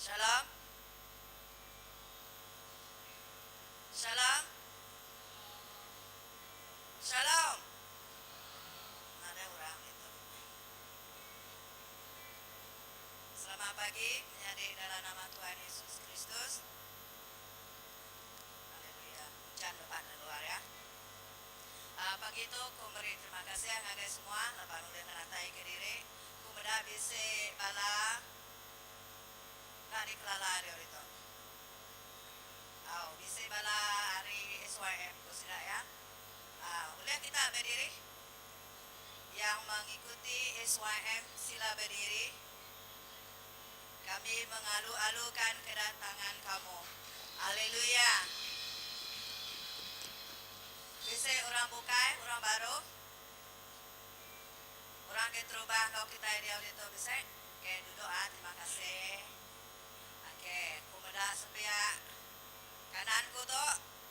Shalom. Shalom. Shalom. Nadai orang ditu. Selamat pagi menyadi dalam nama Tuhan Yesus Kristus. Haleluya. Ujan lebat ne luar ya. Aa pagi tu ku meri terima kasih ngagai semua laban ulih ngenatai ke diri. Ku meda bisi bala enda dikelala diau ditu. Au bisi bala ari SYM ku sida ya. Aa ulih kita bediri yang mengikuti SYM sila bediri. Kami mengalu-alukan kedatangan kamu. Aleluya. Bisi orang bukai, orang baru? Orang ke terubah enggau kitai diau ditu bisi? Okey, duduk ah. Terima kasih. Okey, ku meda sepiak kanan ku tu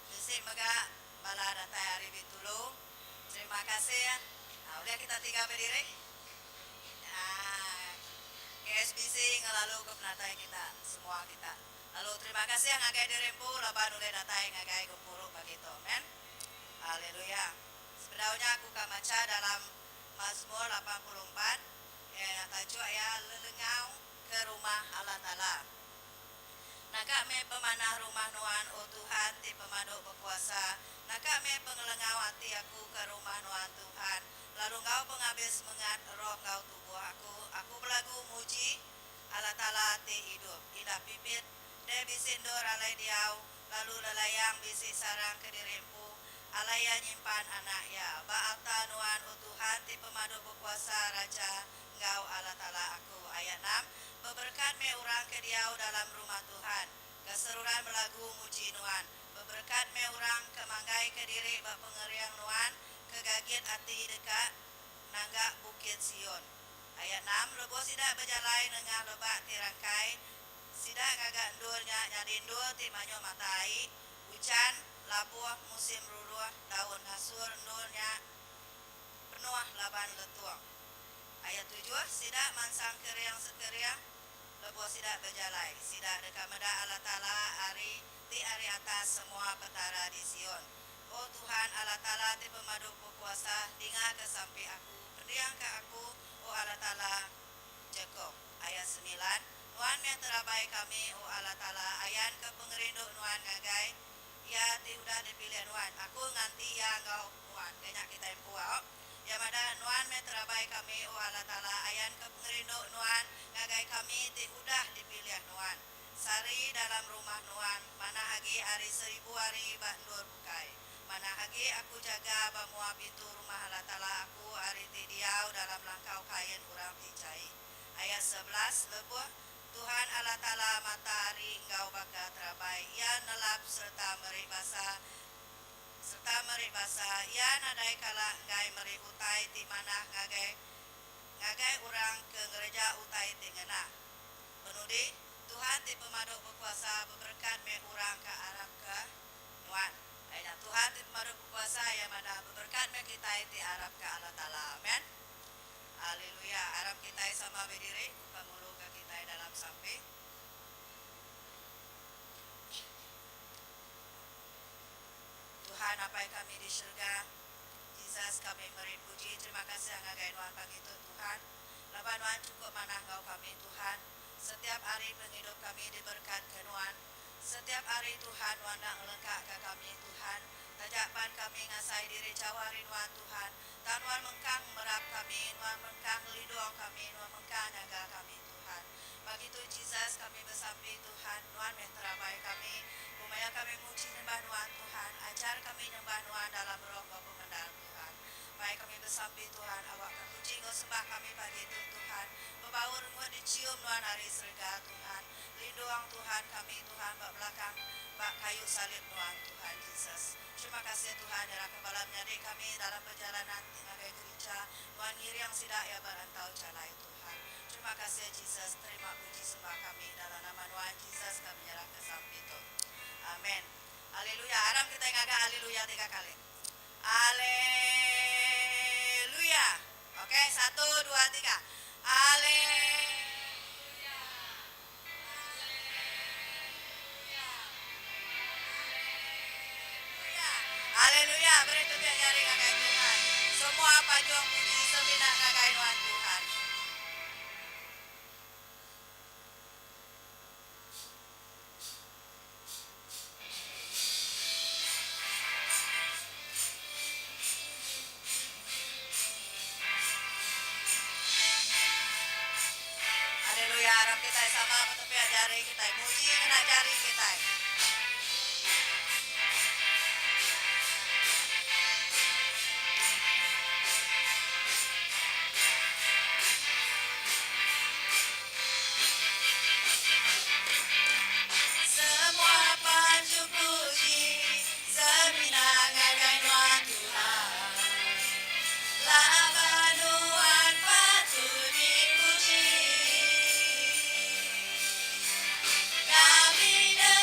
bisi mega bala datai ari Bintulu. Terima kasih. Ulih kita tiga bediri? Aa. KSBC ngelalu ke penatai kita semua kita. Lalu terima kasih ngagai diri empu laban ulih datai ngagai gempuru pagi tu. Amen. Haleluya. Sebedau nya aku ka macha dalam Mazmur 84 iya nya tajuk iya Lelengau ke Rumah Allah Taala. Naka meh pemanah rumah Nuan, O Tuhan ti Pemadu Bekuasa. Naka meh pengelengau ati aku ke rumah Nuan, Tuhan. Lalu enggau pengabis semengat, roh enggau tubuh aku, aku belagu muji Allah Taala ti idup. Indah pipit deh bisi endur alai diau, lalu lelayang bisi sarang kediri empu, alai iya nyimpan anak iya. Ba alta Nuan, O Tuhan ti Pemadu Bekuasa, Raja enggau Allah Taala aku. Ayat enam, Beberekat meh orang ke diau dalam rumah Tuhan, ke seruran belagu muji Nuan. Beberekat meh orang ke manggaika diri ba pengering Nuan, ke gagit ati deka nangga Bukit Sion. Ayat enam, Lebuh sida bejalai nengah lebak ti rangkai, sida ngaga endur nya nyadi endur ti mayuh mata ai, ujan, labuh, musim ruruh, daun ngasur endur nya penuh laban letung. Ayat tujuh, Sida mansang kering sekering lebuh sida bejalai. Sida deka meda Allah Taala ari ti ari atas semua petara di Sion. O Tuhan, Allah Taala ti pemadu bekuasa, dingaka sampi aku, pendingka aku, O Allah Taala Jakop. Ayat semilan, Nuan meh terabai kami, O Allah Taala, ayanka pengerindu Nuan ngagai iya ti udah dipilih Nuan. Aku nganti iya enggau Nuan. Ke nya kitai empu au. Iya madah, Nuan meh terabai kami, O Allah Taala, ayanka pengerindu Nuan ngagai kami ti udah dipilih Nuan. Sehari dalam rumah Nuan manah agi ari seribu hari ba endur bukai. Manah agi aku jaga ba mua pintu rumah Allah Taala aku ari ti diau dalam langkau kain orang ti jai. Ayat 11, Lebuh Tuhan Allah Taala mata hari enggau baka terabai, Iya nelap sereta meri basa sereta meri basa, iya nadai kala enggai meri utai ti manah ngagai ngagai orang ke ngereja utai ti ngena. Penudi, Tuhan ti Pemadu Bekuasa beberekat meh orang ke arapka Nuan. Ai nya Tuhan ti Pemadu Bekuasa iya madah beberekat meh kitai ti arapka Allah Taala. Amen. Haleluya. Aram kitai sama bediri ku nguluka kitai dalam sampi. Tuhan Apai kami di syurga, Jesus kami meri puji terima kasih ngagai Nuan pagi tu Tuhan, laban Nuan chukup manah enggau kami Tuhan, setiap ari pengidup kami diberkat ke Nuan, setiap ari Tuhan Nuan enda ngelengka ka kami Tuhan, taja pan kami ngasai diri jauh ari Nuan Tuhan, tang Nuan mengkang merap kami, Nuan mengkang ngelindung kami, Nuan mengkang nyaga kami Tuhan. Pagi tu Jesus kami besampi Tuhan Nuan meh terabai kami ku maya kami muji nyembah Nuan Tuhan ajar kami nyembah Nuan dalam roh enggau pemendar Tuhan mai kami besampi Tuhan awak ka puji enggau sembah kami pagi tu Tuhan bebaur rengut dicium Nuan ari serega Tuhan lindung Tuhan kami Tuhan ba belakang ba kayu salib Nuan Tuhan Jesus terima kasih Tuhan nyerah ka bala menyadi kami dalam perjalanan ti ngagai gerija Nuan ngiring sida iya ba rantau jalai Tuhan. Tuhan. Terima kasih Jesus terima puji sembah kami dalam nama Nuan Jesus kami nyerah ke sampi tu. Amen. Haleluya. Aram kitai ngaga haleluya tiga kali. Haleluya. Okey, satu, dua, tiga. Haleluya. Haleluya. Haleluya! Beri tebik jari ngagai Tuhan. Semua panjung puji semina ngagai Nuan Tuhan. Haleluya! Aram kitai sama betepik jari kitai muji ngena jari kitai. Semua panjung puji semina ngagai Nuan Tuhan. Laban Nuan patut dipuji. Kami deka.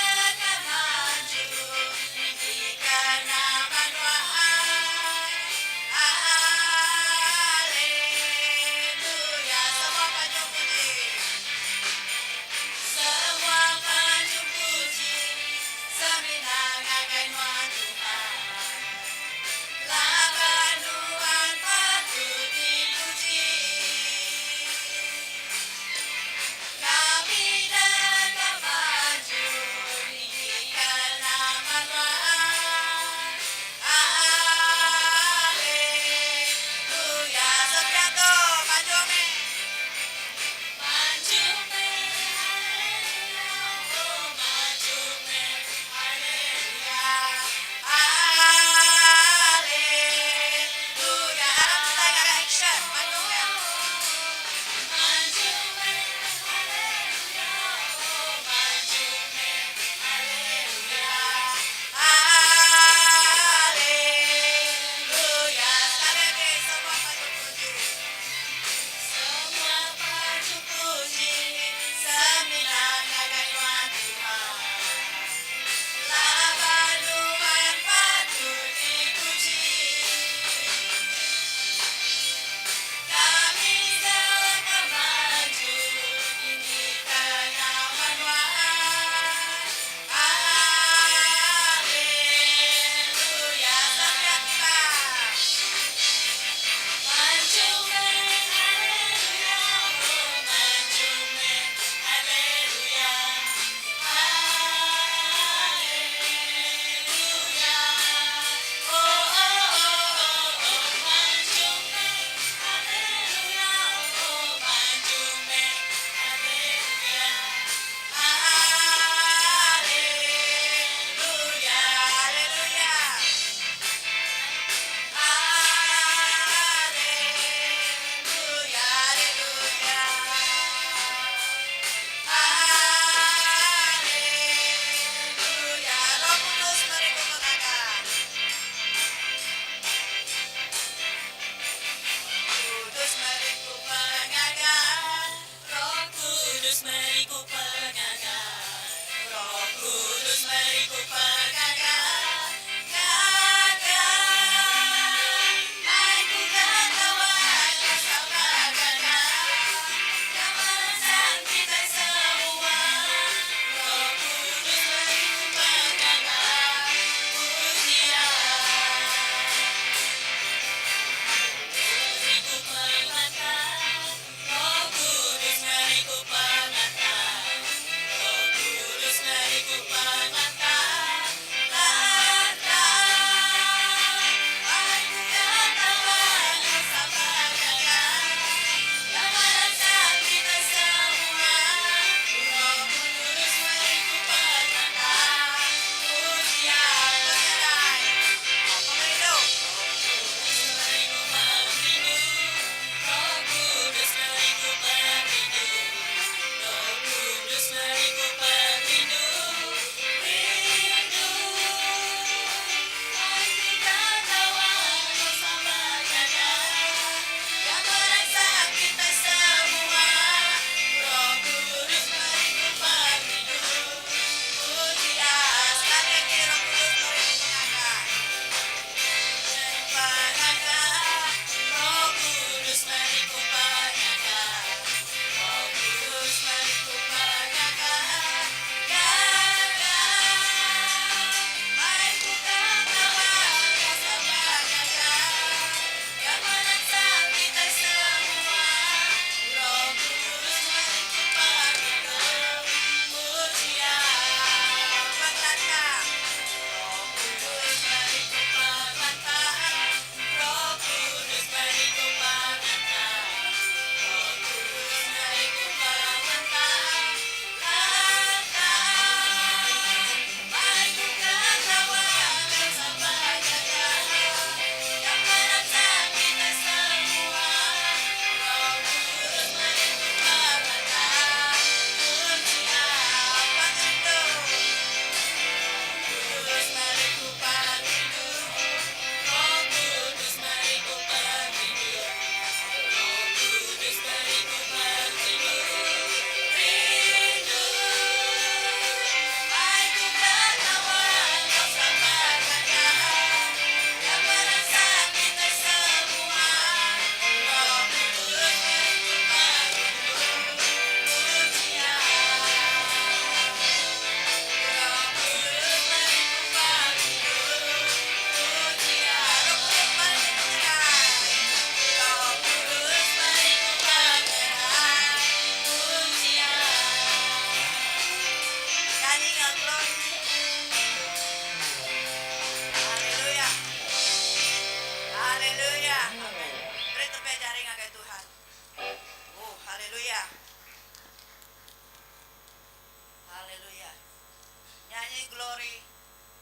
Nyanyi glory,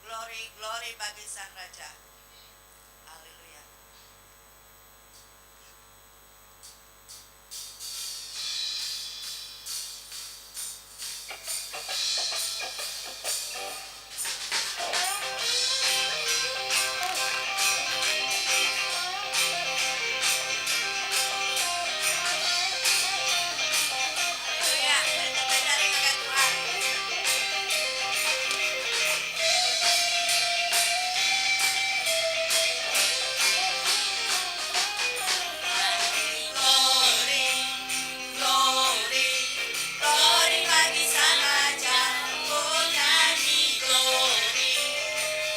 glory, glory bagi Sang Raja. Haleluya. Haleluya. Meri kitai jari ngagai Tuhan. Glory, glory, glory bagi Sang Raja. Oh nyanyi glory,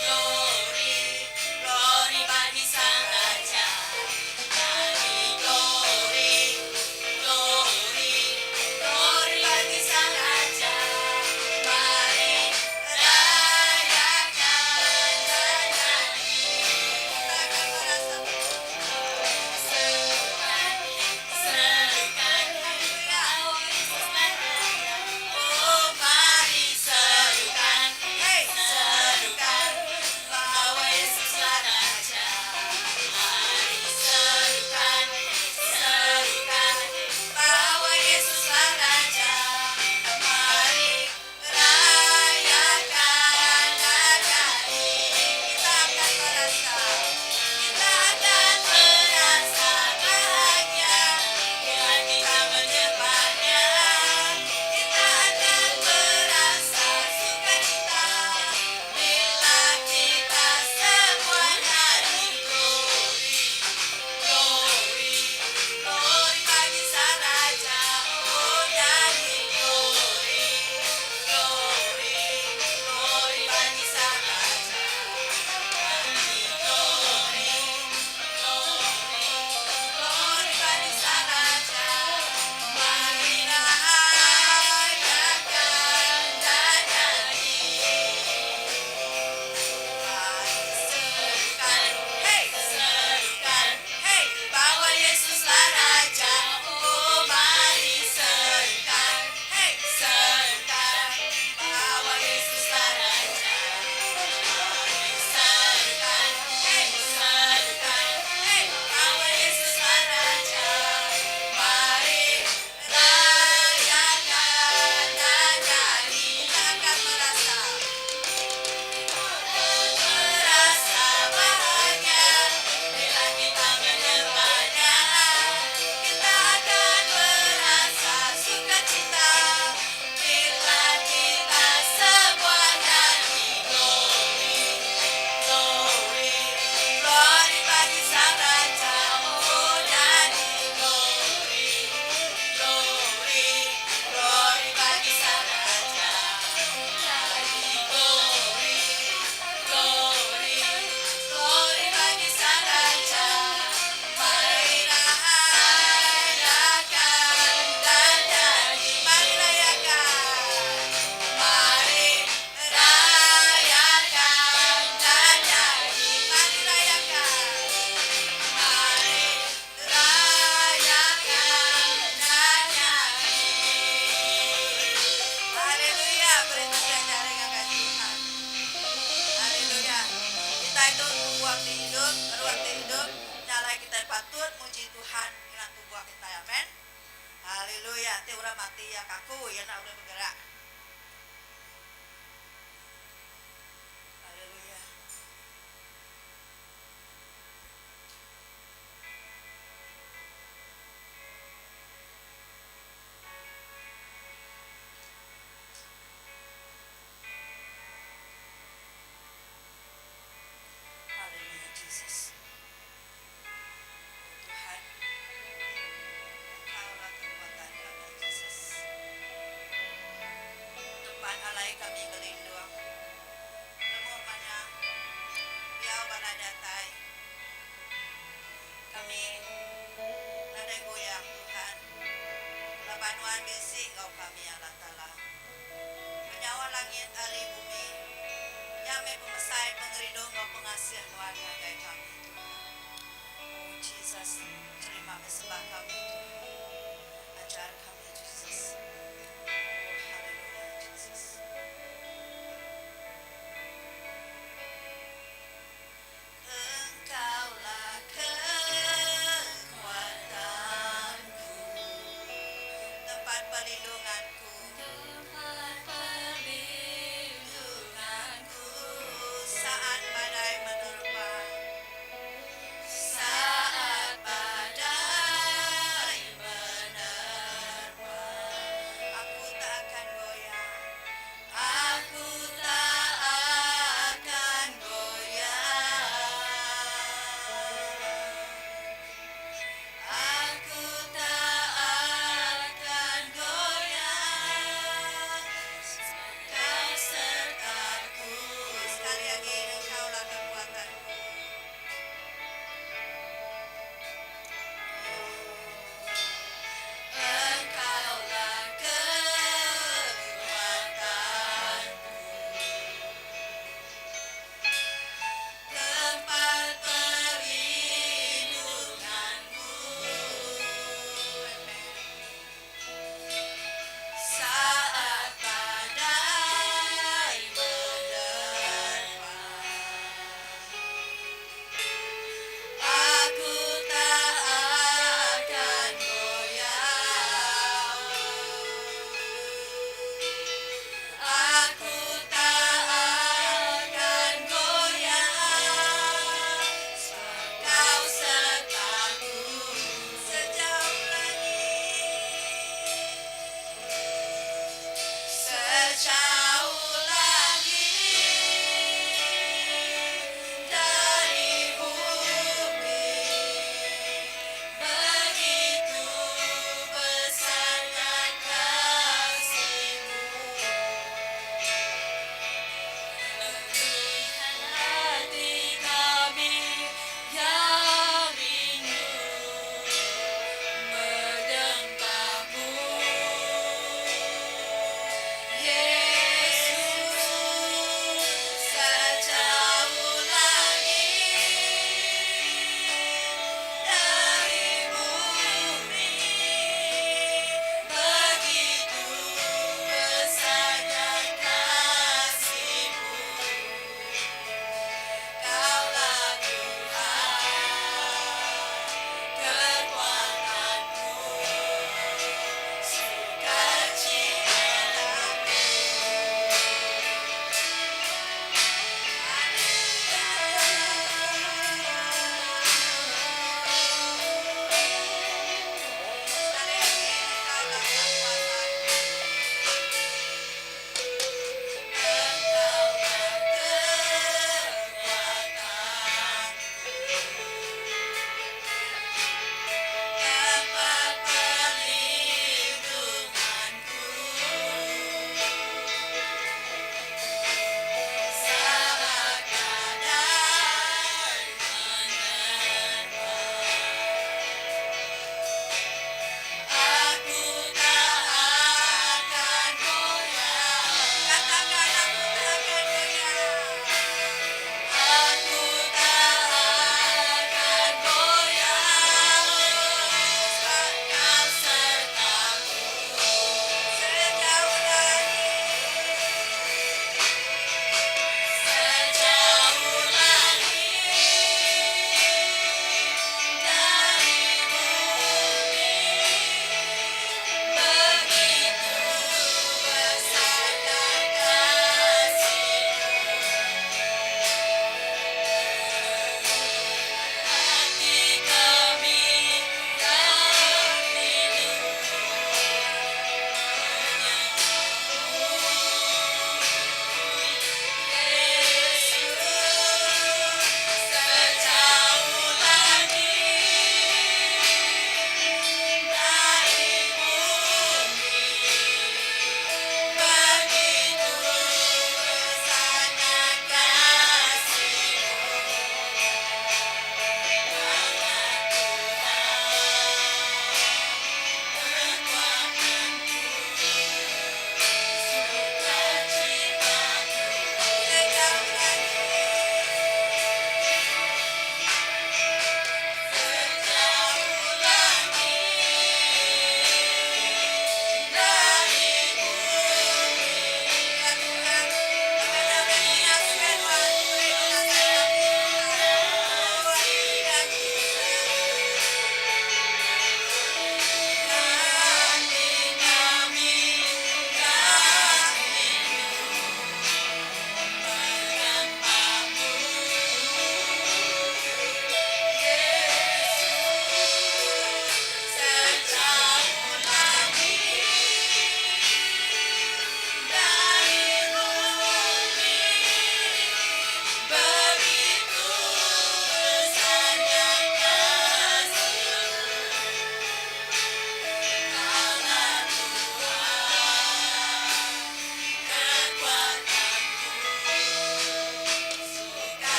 glory, glory bagi Sang Raja. Nyanyi glory, glory, glory bagi Sang Raja. Mari rayakan dan nyanyi. Kita akan merasa serukan, serukan, haleluya. Oh mari serukan, hey serukan, bahwa Yesuslah Raja. Mari serukan, serukan, bahwa Yesuslah Raja. Mari rayakan dan nyanyi. Kita akan merasa, kita akan merasa bahagia bila kita menyembahnya. Kita akan merasa sukacita bila kita semua nyanyi glory, glory, glory bagi Sang Raja. Oh nyanyi glory, glory, glory bagi Sang Raja. Nyanyi glory, glory, glory bagi Sang Raja. Mari rayakan dan nyanyi. Mari serukan, hey serukan, hey bahwa Yesuslah Raja. Oh mari serukan, hey serukan, bahwa Yesuslah Raja. Mari serukan, hey serukan, hey bahwa Yesuslah Raja. Mari rayakan dan nyanyi. Kita akan merasa merasa bahagia bila kita menyembahnya. Kita akan merasa sukacita bila kita semua nyanyi glory, glory, glory bagi Sang Raja. Oh nyanyi glory, glory, glory bagi Sang Raja. Nyanyi glory, glory, glory bagi Sang Raja. Mari rayakan dan nyanyi. Mari rayakan. Mari rayakan dan nyanyi. Mari rayakan. Mari rayakan dan nyanyi. Haleluya. Beri tepuk jari ngagai Tuhan. Haleluya. Kita itu tubuh ti idup, ruang ti idup. Nya alai kita patut muji Tuhan ngena tubuh kita. Amen. Haleluya. Ti orang mati ya kaku ya nak boleh bergerak. Haleluya. Haleluya Jesus. Oh Tuhan, Engkaulah kekuatan kami Jesus. Tempat alai kami berlindung. Lemuh maya biau bala datai. Kami nadai goyang Tuhan. Laban nuan bisi enggau kami Allah Taala. Penyauh langit ari bumi. Nya meh pemesai pengerindu enggau pengasih nuan ngagai kami Tuhan. Oh Jesus, terima meh sembah kami Tuhan. Ajar kami Jesus. Oh haleluya Jesus.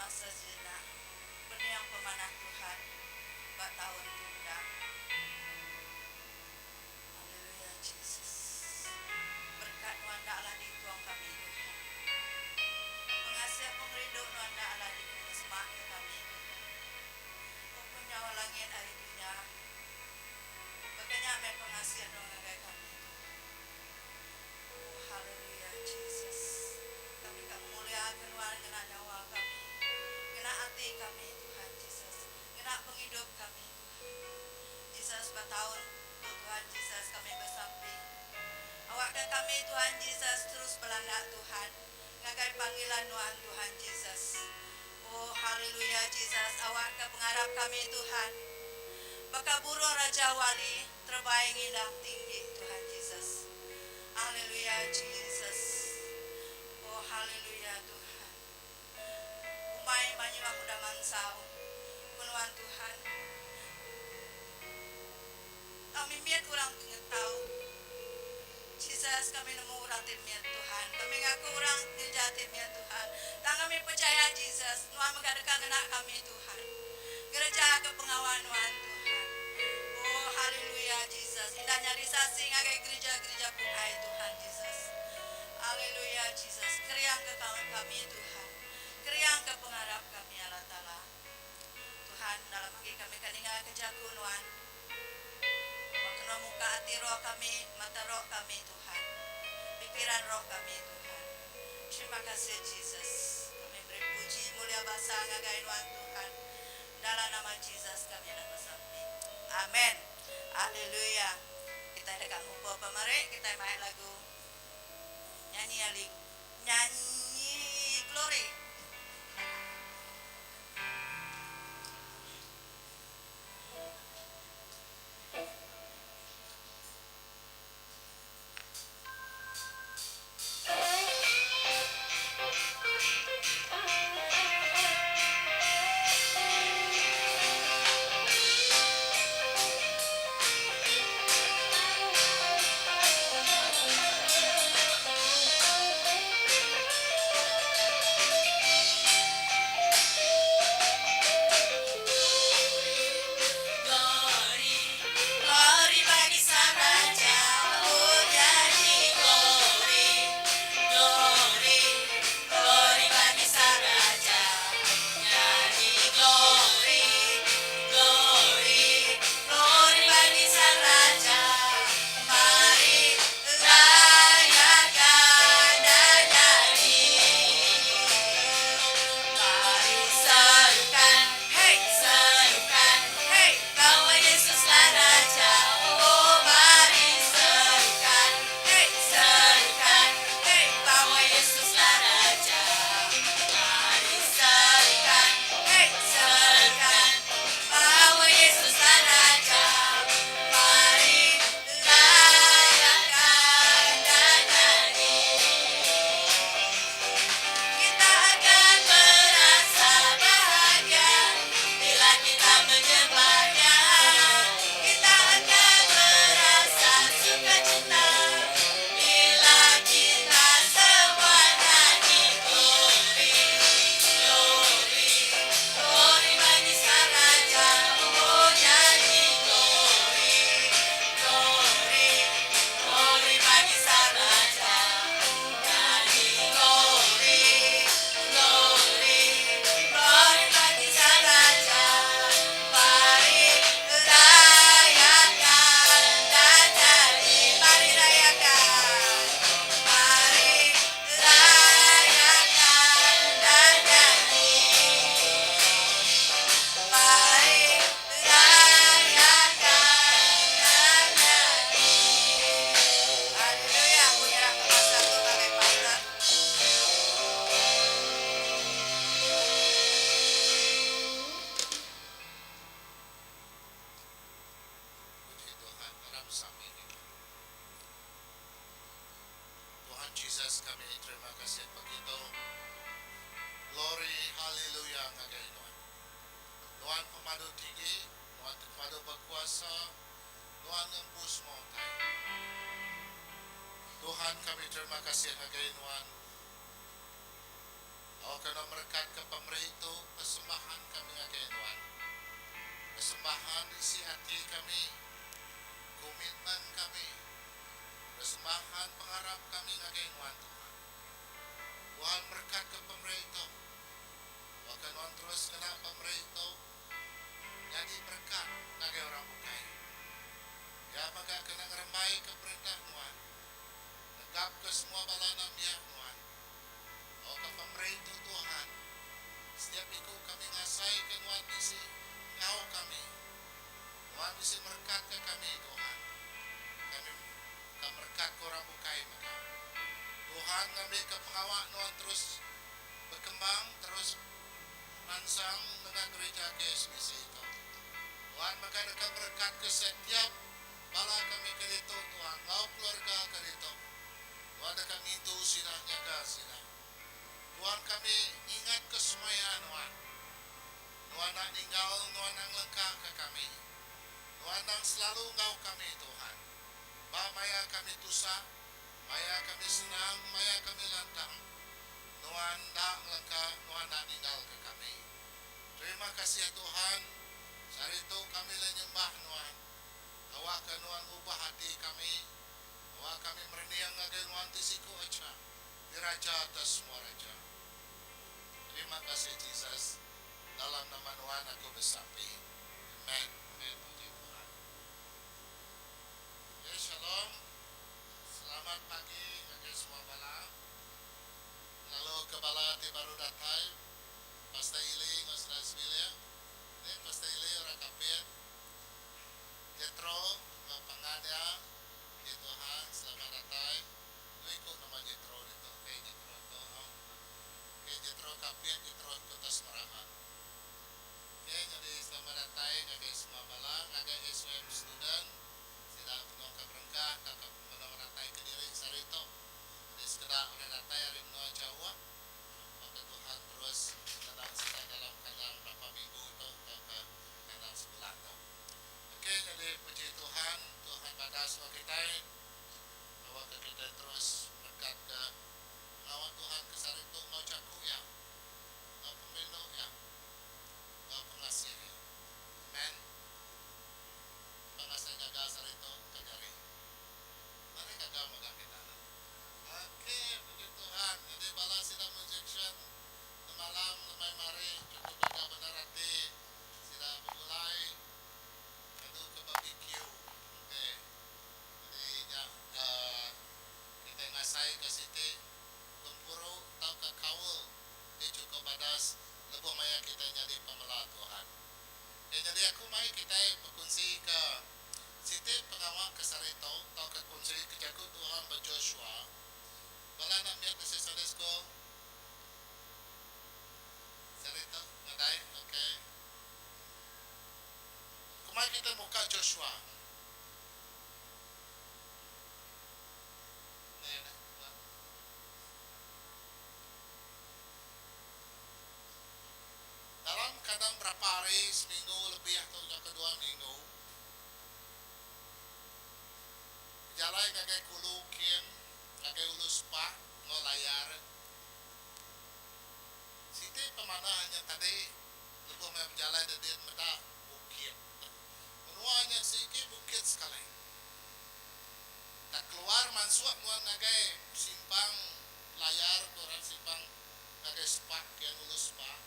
masa sejenak pening pemanah Tuhan ba taun ti udah. Haleluya Jesus. Berkat nuan enda alah diitung kami Tuhan. Pengasih pengerindu nuan enda alah dikesemak ke kami Tuhan. Oh penyauh langit ari dunya. Baka nya meh pengasih nuan ngagai kami Tuhan. Oh haleluya Jesus. Kami ka ngemulia ke nuan ngena nyawa kami. Ngena ati kami Tuhan Jesus. Ngena pengidup kami Tuhan. Jesus ba taun tu Tuhan Jesus kami besampi. Awakka kami Tuhan Jesus terus belanda Tuhan ngagai panggilan nuan Tuhan Jesus. Oh haleluya Jesus awakka pengarap kami Tuhan baka burung raja wali terebai ngindang tinggi Tuhan Jesus. Haleluya Jesus. Oh haleluya Tuhan. Umai mayuh udah mansau ku nuan Tuhan. Tang mimit orang ti ngetau. Jesus kami nemu orang ti mit Tuhan. Kami ngaku orang ngereja ti mit Tuhan. Tang kami pechaya Jesus nuan mega deka ngena kami Tuhan. Ngereja ke pengawa nuan Tuhan. Oh haleluya Jesus. Indah nyadi saksi ngagai gerija-gerija bukai Tuhan Jesus. Haleluya Jesus. Keriang ke kami Tuhan. Keriang ke pengarap kami Allah Taala. Tuhan dalam agi kami ka ninga ke jaku nuan. Ba kena muka ati roh kami, mata roh kami Tuhan. Pikiran roh kami Tuhan. Terima kasih Jesus. Kami beri puji mulia basa ngagai nuan Tuhan. Dalam nama Jesus kami dah besampi. Amen. Haleluya. Kitai deka ngumpul pemeri, kitai mai lagu nyanyi ali nyanyi glory. Puji Tuhan dalam sampi kita. Tuhan Jesus kami terima kasih pagi tu. Glory haleluya ngagai Nuan. Nuan pemadu tinggi, Nuan ti pemadu bekuasa, Nuan ngempu semua utai. Tuhan kami terima kasih ngagai Nuan. Awakka Nuan merekatka pemeri tu persembahan kami ngagai Nuan. Persembahan isi ati kami, komitmen kami, persembahan pengarap kami ngagai Nuan Tuhan. Tuhan merekatka pemeri tu. Awakka Nuan terus ngena pemeri tu nyadi berekat ngagai orang bukai. Iya mega kena ngerembaika perintah Nuan, negapka semua bala nembiak Nuan. Tauka pemeri tu Tuhan, setiap iku kami ngasaika Nuan bisi enggau kami. Nuan bisi merekatka kami, Tuhan. Kami ka merekatka orang bukai mega. Tuhan ngambika pengawa Nuan terus bekembang, terus mansang nengah gerija KSBC tu. Tuhan mega deka merekatka setiap bala kami ke ditu, Tuhan, enggau keluarga ke ditu. Tuhan deka ngintu sida nyaga sida. Tuhan kami ngingatka semaya Nuan. Nuan enda ninggal Nuan enda ngelengkaka kami. Nuan endang selalu enggau kami Tuhan. Ba maya kami tusah, maya kami senang, maya kami lantang, Nuan enda ngelengka Nuan enda ninggalka kami. Terima kasih Tuhan, sehari tu kami ulih nyembah Nuan. Awakka Nuan ngubah ati kami. Awak kami merening ngagai nuan ti siku aja, ti Raja atas semua raja. Terima kasih Jesus, dalam nama nuan aku besampi. Amen. Amen. Puji Tuhan. Okay, shalom. Selamat pagi ngagai semua bala. Lalu ke bala ti baru datai, Pastor Ili enggau sida sebilik. Ni Pastor Ili orang Kapit. Jethro enggau pangan iya. Puji Tuhan selamat datai. Tu iku nama Jethro ditu okay Jethro tu au. Okay Jethro Kapit Jethro Kota Semarahan. Okay nyadi selamat datai ngagai semua bala ngagai SUM student sida benung ka berengkah tauka benung datai kediri sehari tu. Nyadi sekeda udah datai ari menua jauh baka Tuhan terus ngenang sida dalam kandang berapa minggu tu tauka kandang sebulan tu. Okey nyadi puji Tuhan, Tuhan badas enggau kitai awakka kitai terus merekatka pengawa Tuhan ke sehari tu enggau jaku Iya, enggau pengerindu Iya, enggau pengasih Iya. Amen. Pengasih gaga sehari tu ke jari. Mari gaga mega kita. Okey puji Tuhan nyadi bala sida musician nemalam lemai mari chukup gaga bendar ati sida begulai. Ngadu ke barbecue ok jadi nya kitai ngasai ke siti gempuru tauka kaul ti chukup badas lebuh maya kitai nyadi pemela Tuhan. Ok nyadi aku mai kitai bekunsi ke siti pengawa ke sehari tu tauka kunsi ke jaku Tuhan ba Joshua bala anak mit bisi Sunday school sehari tu nadai ok. Kumai kitai muka Joshua. Neh neh tuan. Dalam kadang berapa hari seminggu lebih tu nyau ke dua minggu bejalai ngagai Kulu King ngagai Ulu Spak enggau Layar siti pemanah nya tadi Lebuh maya bejalai dedin meda bukit. Menua nya sigi bukit sekali. Tak keluar mansuk nuan ngagai simpang layar ke orang simpang ngagai sepak kian ulu sepak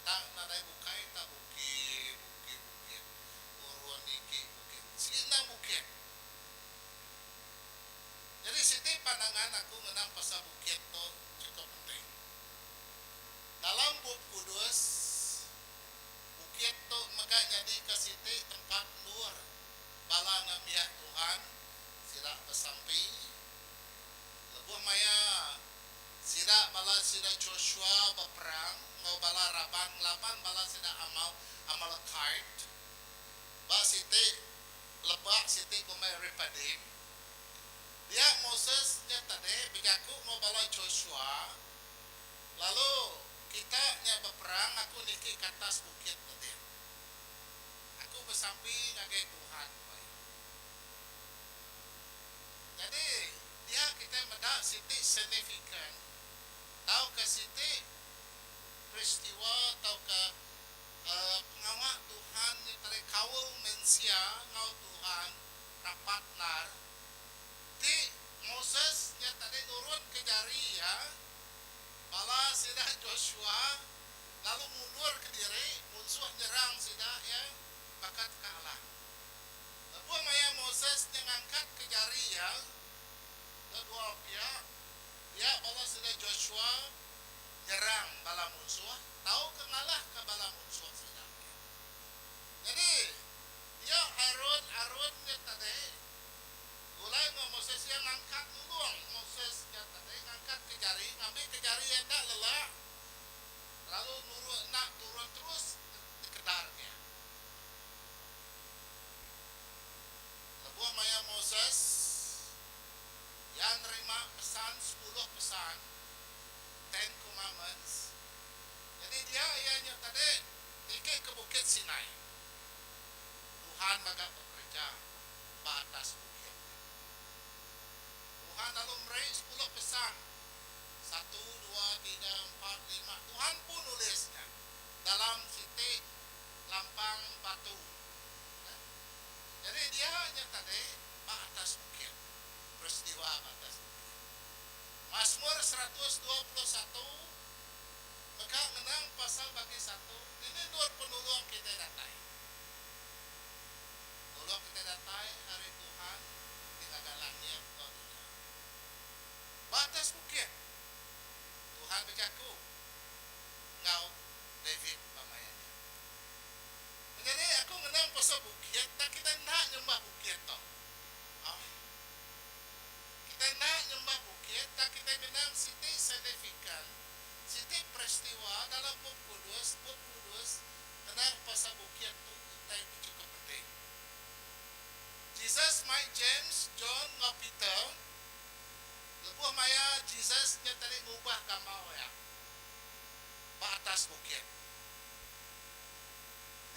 tak nadai bukai tak bukit bukit bukit nurun niki bukit sigi endang bukit. Jadi siti pandangan aku ngenang pasal bukit tu chukup penting. Dalam Bup Kudus, bukit tu mega nyadika siti tempat endur bala nembiak Tuhan sida besampi. Lebuh maya sida bala sida Joshua beperang enggau bala raban ngelaban bala sida Amal Amalekite ba siti lebak siti kumbai Repadim, dia Moses nya tadi bejaku enggau bala Joshua, Lalu kita nya beperang aku niki ke atas bukit Edin. Aku besampi ngagai Tuhan, ku iya. Nyadi, dia kitai meda siti signifikan tauka siti. peristiwa tauka pengawa Tuhan nya tadi kaul mensia enggau Tuhan rapat endar. Ti Moses nya tadi nurun ke jari iya, bala sida Joshua lalu mundur kediri munsuh nyerang sida iya baka teka alah. Lebuh maya Moses nya ngangkatka jari iya kedua piak, dia bala sida Joshua nyerang bala munsuh tauka ngalahka bala munsuh sida iya. Nyadi, dia Aron, Aron nya tadi, begulai enggau Moses iya ngangkat nulung Moses nya tadi ngangkatka jari ngambika jari iya enda lelak lalu nurun enda turun terus dikedarka iya. Lebuh maya Moses iya nerima pesan Sepuluh Pesan, Ten Commandments, nyadi dia iya nya tadi niki ke Bukit Sinai. Tuhan mega bekereja ba atas bukit nya. Tuhan lalu meri Sepuluh Pesan, satu, dua, tiga, empat, lima, Tuhan pun nulis nya dalam siti lampang batu. Nyadi dia nya tadi ba atas bukit. Peristiwa ba atas bukit. Masmur 121 mega ngenang pasal bagi satu dini endur penulung kitai datai. Tulung kitai datai ari Tuhan ti ngaga langit enggau dunya. Ba atas bukit, Tuhan bejaku enggau David ba maya nya. Menyadi aku ngenang pasal bukit tang kitai enda nyembah bukit tu. Au. Kitai enda nyembah bukit tang kitai ngenang siti signifikan, siti peristiwa dalam Bup Kudus, Bup Kudus ngenang pasal bukit tu utai ti chukup penting. Jesus mai James, John enggau Peter lebuh maya Jesus nya tadi ngubah gamal iya ba atas bukit.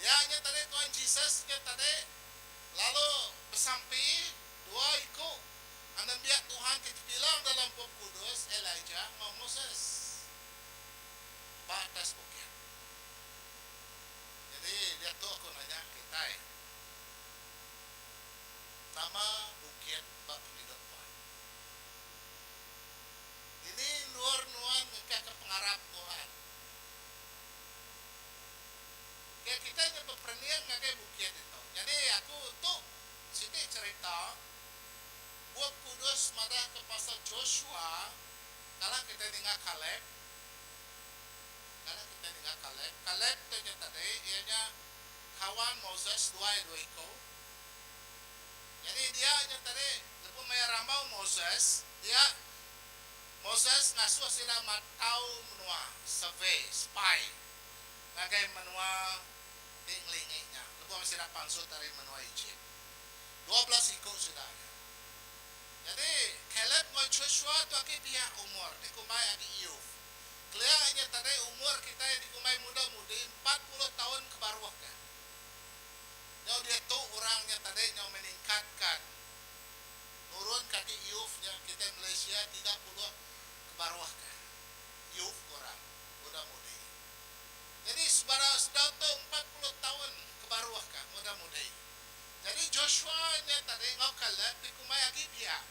Dia nya tadi Tuan Jesus nya tadi lalu besampi dua iku anembiak Tuhan ti tebilang dalam Bup Kudus, Elijah enggau Moses ba atas bukit. Nyadi diatu aku nanya kitai, nama bukit ba pengidup nuan? Dini endur nuan ngengkahka pengarap nuan? Ke kitai nya beperening ngagai bukit ditu. Nyadi aku tu siti cherita Bup Kudus madahka pasal Joshua kala kitai ninga Kaleb. Kala kitai ninga Kaleb. Kaleb tu nya tadi iya nya kawan Moses duai dua iku. Nyadi dia nya tadi lebuh maya rambau Moses dia Moses ngasuh sida matau menua, survey, spy, ngagai menua ti ngelingi nya lebuh sida pansut ari menua Ejip. 12 iku sida nya. Nyadi, Kaleb enggau Joshua tu agi biak umur, dikumbai agi youth. Kelia inya tadi umur kitai dikumbai muda-mudi 40 taun ke baruh ke. Nyau diatu orang nya tadi nyau meningkatkan nurun ke agi youth nya kitai Malaysia 30 ke baruh ke. Youth ko orang muda-mudi. Nyadi sebara sedau tu 40 taun ke baruh ka muda-mudi. Nyadi Joshua nya tadi enggau Kaleb dikumbai agi biak.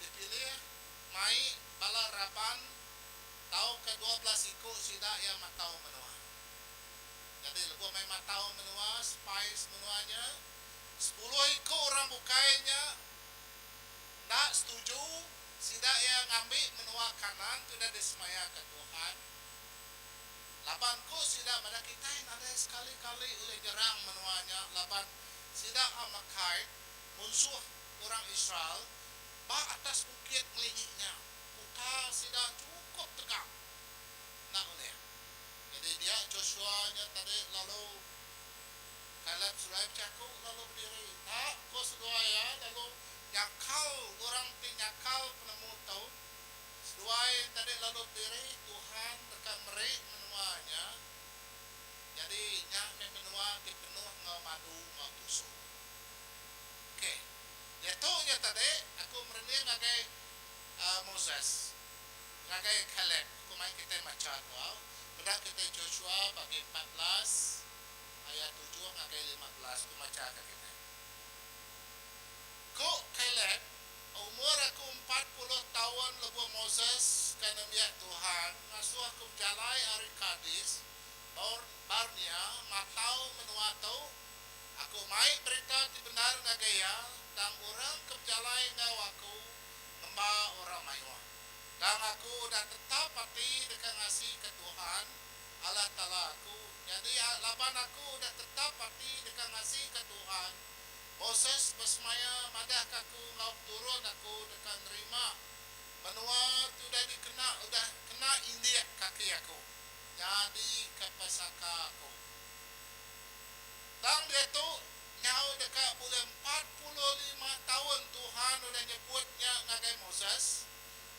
Dipilih mai bala raban tauka 12 iku sida iya matau menua. Nyadi lebuh mai matau menua, spies menua nya, 10 iku orang bukai nya enda setuju sida iya ngambi menua Kanaan ti udah disemayaka Tuhan. Laban ku sida madah kitai nadai sekali-kali ulih nyerang menua nya laban sida Amalekite munsuh orang Israel ba atas bukit ngelingi nya. Kuta sida chukup tegap. Enda ulih. Nyadi dia Joshua nya tadi lalu Kaleb seduai bejaku lalu bediri. Enda ko seduai iya lalu nyakal orang ti nyakal penemu tu. Seduai tadi lalu bediri, Tuhan deka meri menua nya. Nyadi nya meh menua ti penuh enggau madu enggau tusu. Ok. Diatu nya tadi aku merening ngagai Moses, ngagai Kaleb. Aku mai kitai macha tu au. Peda kitai Joshua bagi 14 ayat tujuh ngagai 15 ku macha ka kitai. Ku Kaleb, Umur aku 40 taun lebuh Moses ke nembiak Tuhan ngasuh aku bejalai ari Kades Barnea matau menua tu. Aku mai berita ti bendar ngagai iya, tang orang ke bejalai enggau aku ngemba orang mayuh. Tang aku udah tetap ati deka ngasika Tuhan, Allah Taala aku. Nyadi, laban aku udah tetap ati deka ngasika Tuhan, Moses besemaya madahka aku enggau peturun aku deka nerima menua ti udah dikena udah kena indik kaki aku, nyadika pesaka aku. Tang diatu, nyau deka bulih 45 taun Tuhan udah nyebut nya ngagai Moses,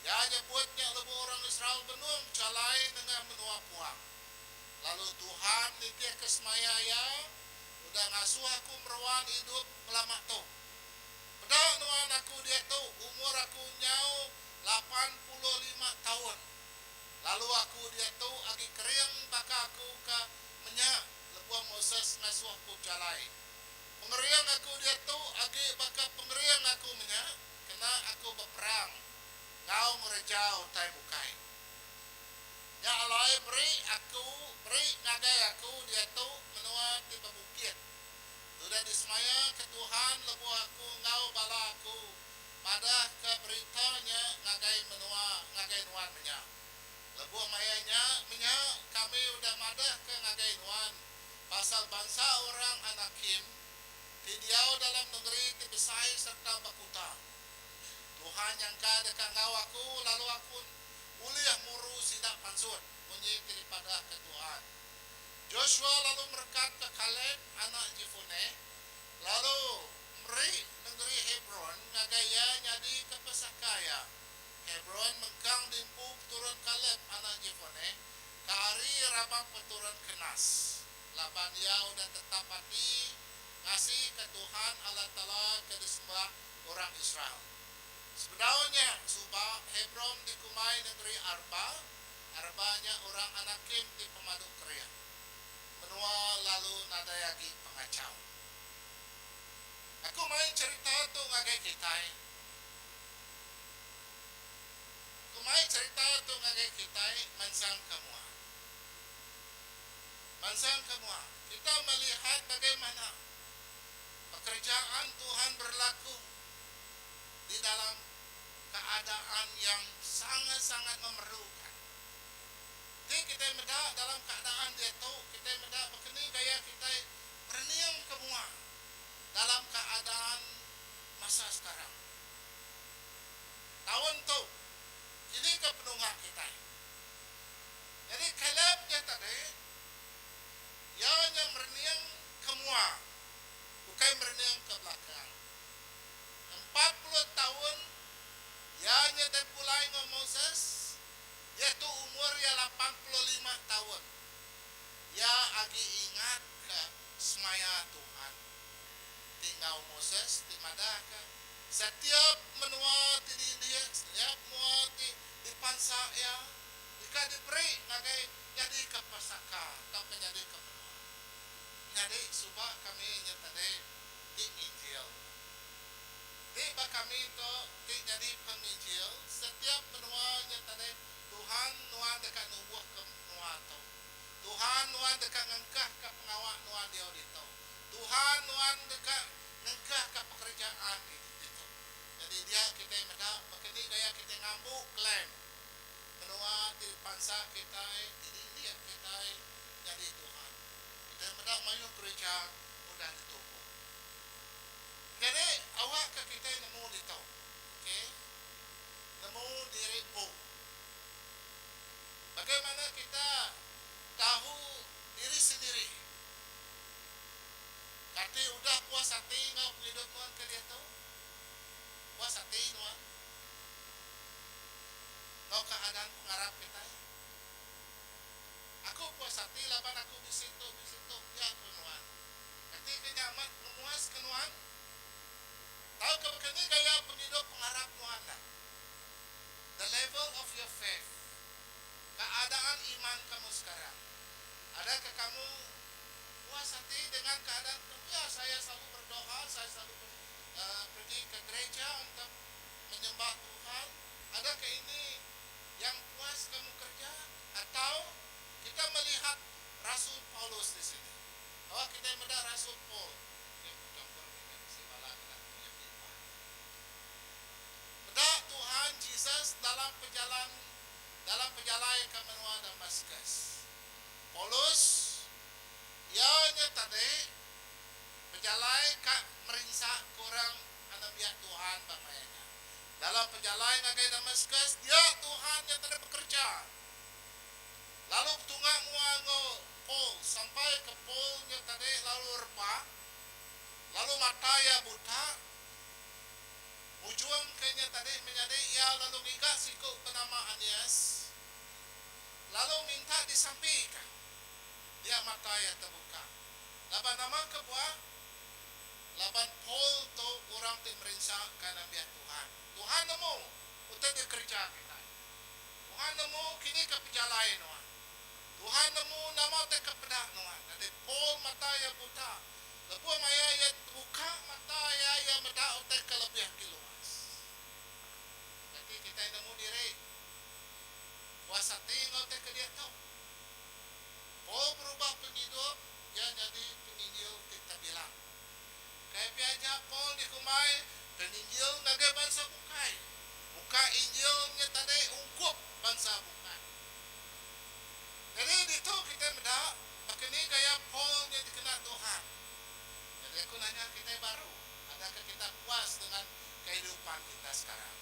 Iya nyebut nya lebuh orang Israel benung bejalai nengah menua puang. Lalu Tuhan nitihka semaya Iya, udah ngasuh aku meruan idup ngelama tu. Peda nuan aku diatu, umur aku nyau 85 taun. Lalu aku diatu agi kering baka aku ke menya lebuh Moses ngasuh aku bejalai. Pengering aku diatu agi baka pengering aku menya kena aku beperang enggau ngereja utai bukai. Nya alai beri aku beri ngagai aku diatu menua ti bebukit. Tu udah disemaya ke Tuhan lebuh aku enggau bala aku madah ke berita nya ngagai menua ngagai nuan menya. Lebuh maya nya menya kami udah madah ke ngagai nuan pasal bansa orang Anakim ti diau dalam nengeri ti besai sereta bekuta. Tuhan nyangka deka enggau aku lalu aku ulih muru sida pansut, munyi ti dipadahka Tuhan. Joshua lalu merekatka Kaleb anak Jefuneh, lalu meri nengeri Hebron ngagai iya nyadika pesaka iya. Hebron mengkang diempu peturun Kaleb anak Jefuneh, ke ari raban peturun Kenas, laban iya udah tetap ati ngasika Tuhan Allah Taala ke disembah orang Israel. Sebedau nya, suba, Hebron dikumbai nengeri Arba, Arba nya orang Anakim ti pemadu kering. Menua lalu nadai agi pengachau. Aku mai cherita tu ngagai kitai. Aku mai cherita tu ngagai kitai mansang ke mua. Mansang ke mua. Kita melihat bagaimana pekerjaan Tuhan berlaku di dalam keadaan yang sangat-sangat memerlukan. Ti kitai meda dalam keadaan diatu, kitai meda bekeni gaya kitai perening ke mua dalam keadaan masa sekarang. Taun tu, kini ke penunga kitai. Nyadi Caleb nya tadi, iya nya merening ke mua, ukai merening ke belakang. 40 taun iya nya deh pulai enggau Moses, diatu umur iya 85 taun. Iya agi ingatka semaya Tuhan ti enggau Moses ti madahka, Setiap menua ti diindik, setiap menua ti dipansa iya, deka diberi ngagai nyadika pesaka tauka nyadika menua. Nyadi suba kami nya tadi ti nginjil. Ti ba kami tu ti nyadi penginjil, setiap menua nya tadi Tuhan nuan deka numbuhka menua tu. Tuhan nuan deka ngengkahka pengawa nuan diau ditu. Tuhan nuan deka ngengkahka pekerjaan ditu. Nyadi dia kitai meda baka ni gaya kitai ngambu klaim menua ti dipansa kitai, ti diindik kitai nyadi Tuhan. Kitai meda mayuh gerija udah ditumbuh. Nyadi awakka kitai nemu ditu, okey, nemu diri empu. Bagaimana kita tahu diri sendiri? Kati udah puas ati enggau pengidup nuan ke diatu? Puas ati nuan enggau keadaan pengarap kitai? Aku puas ati laban aku bisi tu, bisi tu, pia ku nuan. Kati ke nya amat ngemuaska nuan? Tauka baka ni gaya pengidup pengarap nuan dah? The level of your faith. Keadaan. Keadaan iman kamu sekarang? Adakah kamu puas hati dengan keadaan kamu? Ya, saya selalu berdoa, saya selalu ber, pergi ke gereja untuk menyembah Tuhan. Adakah ini yang puas kamu kerja? Atau kita melihat Rasul Paulus di sini. Awak kita meda Rasul Paul. Meda Tuhan Jesus dalam pejalan dalam pejalai ke menua Damaskus. Paulus iya nya tadi bejalai ka merinsa ke orang anembiak Tuhan ba maya nya. Dalam pejalai ngagai Damaskus dia Tuhan nya tadi bekereja lalu betunga mua enggau Paul sampai ke Paul nya tadi lalu rebak lalu mata iya buta. Ujung ke nya tadi menyadi iya lalu ngiga siku benama Anias lalu minta disampika. Dia mata iya tebuka. Laban nama kebuah? Laban Paul tu orang ti merinsa ka nembiak Tuhan. Tuhan nemu utai dikereja kitai. Tuhan nemu kini ke pejalai nuan. Tuhan nemu nama utai ke peda nuan. Nyadi Paul mata iya buta. Lebuh maya iya tebuka mata iya, iya meda utai ke lebih agi luas. Kati kitai nemu diri puas ati enggau utai ke diatu? Paul berubah pengidup iya nyadi penginjil ti tebilang. Kai pia aja Paul dikumbai penginjil ngagai bansa bukai. Muka Injil nya tadi ungkup bansa bukai. Nyadi ditu kitai meda baka ni gaya Paul nya dikena Tuhan. Nyadi aku nanya kitai baru, adakah kita puas dengan kehidupan kita sekarang?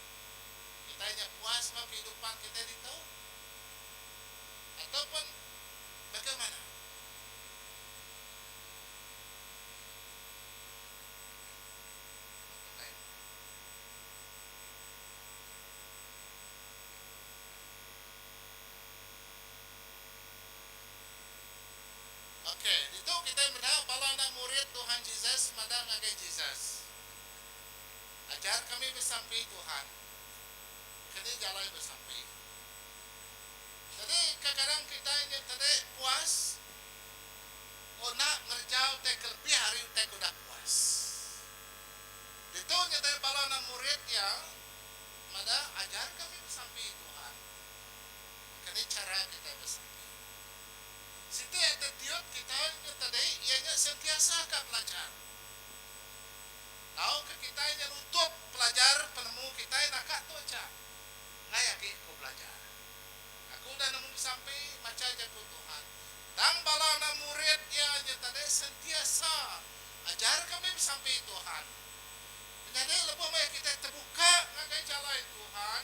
Kitai nya puas enggau kehidupan kitai ditu? Ataupun bagaimana? Ok, ditu kitai meda bala anak murid Tuhan Jesus madah ngagai Jesus, Ajar kami besampi Tuhan. Keni jalai besampi. Jadi kadang kitai nya tadi puas oh enda ngereja utai ke lebih ari utai ke udah puas. Ditu nya tadi bala anak murid iya madah ajar kami besampi Tuhan. Keni chara kitai besampi. Siti attitude kitai nya tadi iya nya sentiasa ka belajar. Tauka kitai nya nutup pelajar penemu kitai naka tu aja. Enggai agi ku belajar. Aku udah nemu besampi macha jaku Tuhan. Tang bala anak murid iya nya tadi sentiasa ajar kami besampi Tuhan. Menyadi lebuh maya kitai tebuka ngagai jalai Tuhan,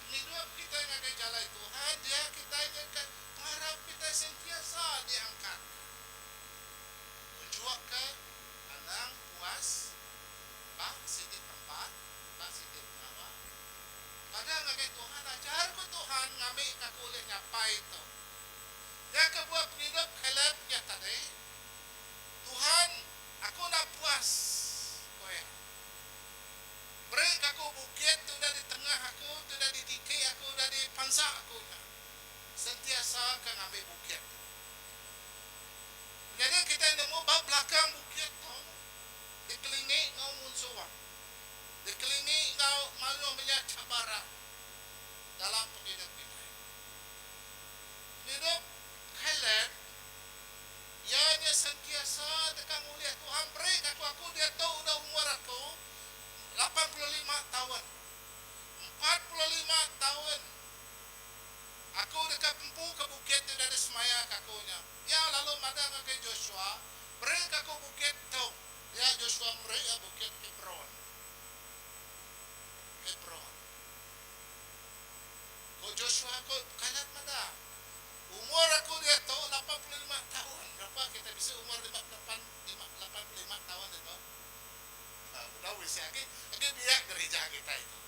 pengidup kitai ngagai jalai Tuhan, dia kitai nya ke pengarap kitai sentiasa diangkatka. Nunjukka anang puas ba siti tempat, ba siti pengawa. Madah ngagai Tuhan, ajar ku Tuhan ngambika aku ulih nyapai tu. Nya kebuah pengidup Caleb nya tadi, Tuhan, aku enda puas, ku iya. Beri ka aku bukit ti udah ditengah aku, ti udah ditiki aku, udah dipansa aku nya. Sentiasa ka ngambi bukit tu. Nyadi kitai nemu ba belakang bukit tu dikelingi enggau munsuh. Dikelingi enggau mayuh menya cabaran dalam pengidup kitai. Pengidup Caleb iya nya sentiasa deka ngulih Tuhan beri ngaku aku diatu udah umur aku 85 taun. 45 taun aku deka empu ke bukit ti udah disemaya ke aku nya. Iya lalu madah ngagai Joshua, Beri ke aku bukit tu. Dia Joshua meri iya bukit Hebron. Hebron. Ku Joshua ku Kaleb madah, Umur aku diatu 85 taun. Berapa kita bisi umur 58, 85 taun ditu? Bedau bisi agi, agi biak gerija kitai tu.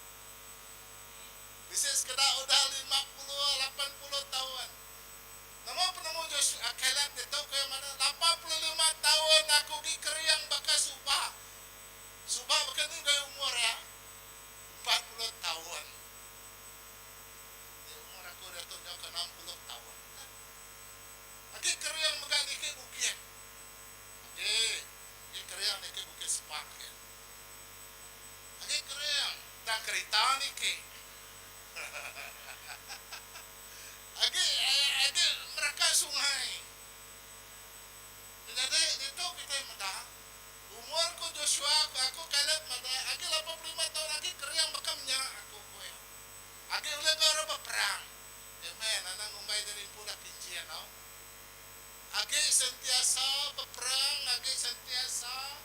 Bisi sekeda udah 50, 80 taun. Nama penemu Joshua, Kaleb ditu ku iya madah, 85 taun aku agi kering baka suba. Suba baka ni gaya umur iya? 40 taun. Ti umur aku diatu nyau ke 60 taun. niki. Agi agi meraka sungai. Nyadi ditu kitai meda umur ku Joshua ku aku Caleb madah agi 85 taun agi kering baka menya aku ku iya. Agi ulih enggau orang beperang. Amen anang ngumbai diri empu dah pinchin au. Agi sentiasa beperang agi sentiasa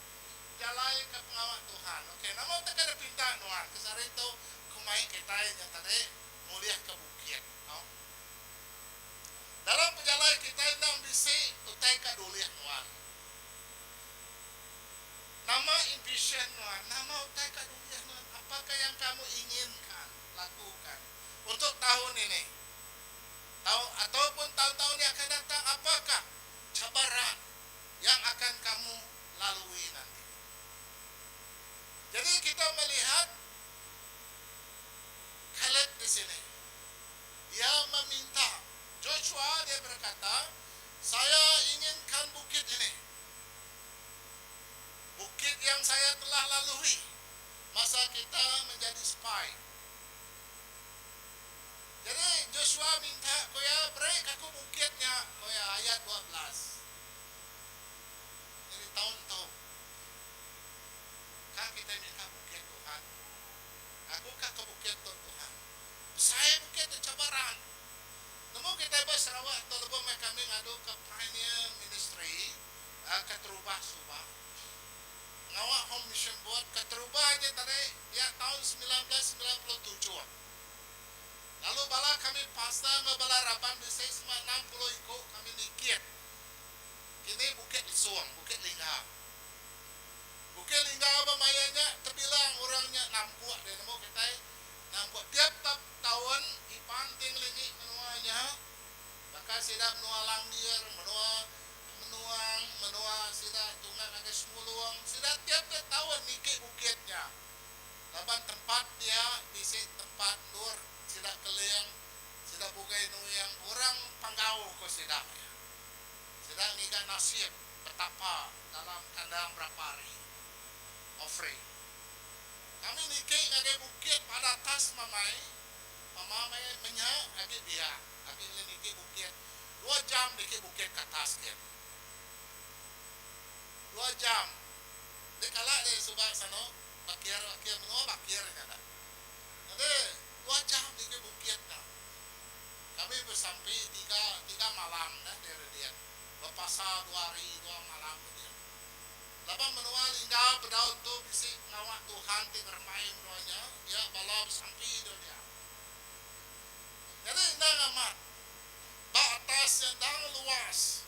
bejalaika pengawa Tuhan. Ok nama utai ke dipinta nuan ke sehari tu ku mai kitai nya tadi ngulihka bukit au. Dalam pejalai kitai endang bisi utai ka dulih nuan. Nama ambition nuan, nama utai ka dulih nuan, apakah yang kamu inginkan lakukan untuk tahun ini tau ataupun taun-taun yang akan datang apakah cabaran yang akan kamu lalui nanti. Jadi kita melihat Caleb di sini. Dia meminta Joshua dia berkata, Saya inginkan bukit ini. Bukit yang saya telah lalui masa kita menjadi spy. Jadi Joshua minta ku iya, Beri ka aku bukit nya, ku iya, ayat 12. Jadi taun tu, ka kitai minta bukit Tuhan. Aku ka ke bukit tu Tuhan. Besai bukit tu cabaran. Nemu kitai ba Sarawak tu lebuh meh kami ngadu ke Pioneer Ministry keterubah suba. Pengawa Home Mission Board keterubah aja tadi dia taun 1997. Lalu bala kami pastor enggau bala raban bisi sema 60 iku kami nikit kini Bukit Lesung, Bukit Lingga. Bukit Lingga ba maya nya tebilang orang nya nampuk dia nemu kitai nampuk tiap tap taun Iban ti ngelingi menua nya baka sida menua Langgir, menua Menuang, menua sida tunga ngagai Semulung sida tiap tiap taun niki bukit nya laban tempat dia bisi tempat endur sida keling sida bugai nuing orang Panggau ko sida iya. Sida ngiga nasib betapa dalam kandang berapa hari. Offering. Kami niki ngagai bukit pada atas mamai, mama meh menya agi biak, agi ulih niki bukit 2 jam niki bukit ke atas gin. 2 jam. Enti kala deh suba sanu bakir bakir menua bakir nya dah. Jadi 2 jam niki bukit nya. Kami besampi tiga tiga malam dah diri din. Bepasa 2 hari 2 malam din. Laban menua Lingga bedau tu bisi pengawa Tuhan ti ngerembai menua nya, dia bala besampi tu dia. Jadi endang amat ba atas nya endang luas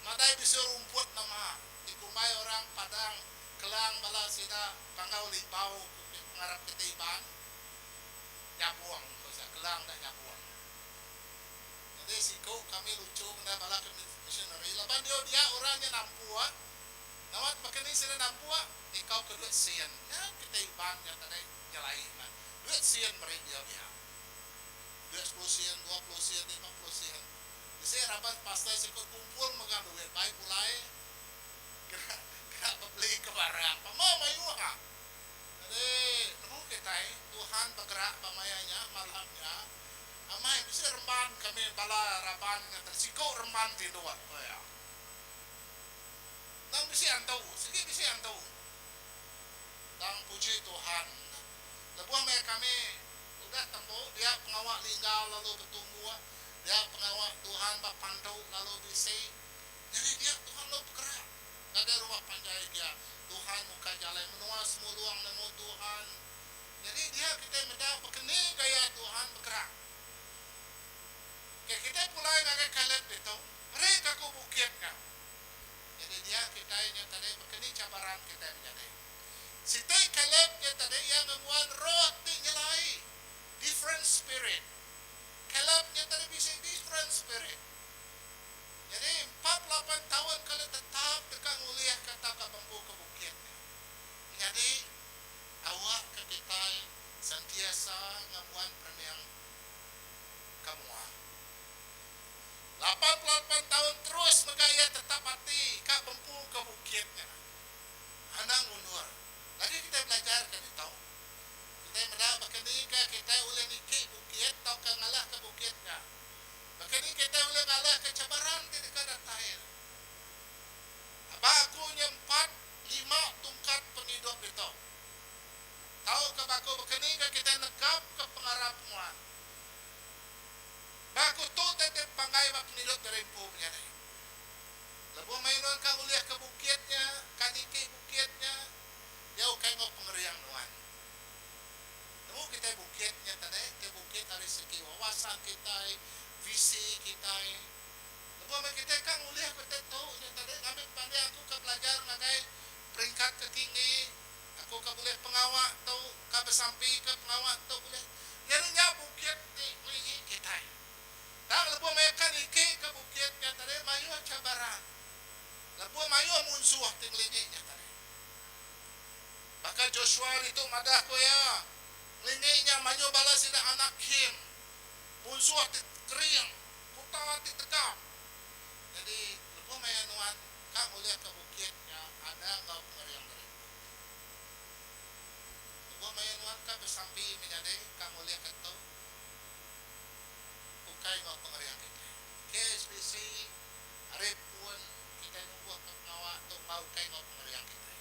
nadai bisi rumput nama dikumbai orang Padang Kelang bala sida Panggau Libau ku pengarap kitai Iban nyabung ku sida Kelang enda nyabung. Jadi siku kami lucu menda bala ke missionary laban dia dia orang nya nampuk nawat baka ni sida nampuk ikau ke duit sin nya kitai Iban nya tadi nyelai mah duit sin meri dia dia. Duit 10 sen, 20 sen, 50 sen. Bisi raban pastor siku kumpul mega duit bai pulai kena kena bebeli ke barang. Pama mayuh ha. Jadi nemu kitai Tuhan bergerak ba maya nya malam nya amai bisi remban kami bala raban nya tadi siku remban tinduk ku iya. Nang bisi antu, sigi bisi antu. Tang puji Tuhan lebuh meh kami udah tembu dia pengawa Lingga lalu betumbuh, dia pengawa Tuhan ba Pandu lalu bisi. Jadi dia Tuhan lalu bergerak ngagai rumah panjai dia. Tuhan muka jalai menua Semulung nemu Tuhan. Jadi dia kitai meda bekeni gaya Tuhan bergerak. Okay, kitai pulai ngagai Caleb ditu, beri ka aku bukit nya. Jadi dia kitai nya tadi bekeni cabaran kitai menyadi. Siti Caleb nya tadi iya ngembuan roh ti nyelai, different spirit. Caleb nya tadi bisi different spirit. Jadi 48 taun kali tetap deka ngulihka tauka bempu ke bukit nya. Menyadi awak ke kitai sentiasa ngembuan perening ke mua. 88 taun terus mega iya tetap ati ka bempu ke bukit nya. Anang mundur. Lagi kitai belajar ke ditu. Kitai meda baka ni ke kitai. besampi ke pengawa tu ulih. Nyadi nya bukit ti ngelingi kitai. Tang lebuh maya niki ke bukit nya tadi mayuh cabaran. Lebuh mayuh munsuh ti ngelingi nya tadi. Baka Joshua ditu madah ku iya, ngelingi nya mayuh bala sida Anakim, munsuh ti kering, kuta ti tegap. Nyadi lebuh maya nuan ka ngulihka bukit nya anang enggau pengering diri empu. Lebuh maya nuan ka besampi menyadi ka ngulihka tu ukai enggau pengering kitai. KSBC ari pun kitai numbuhka pengawa tu enggau ukai enggau pengering kitai.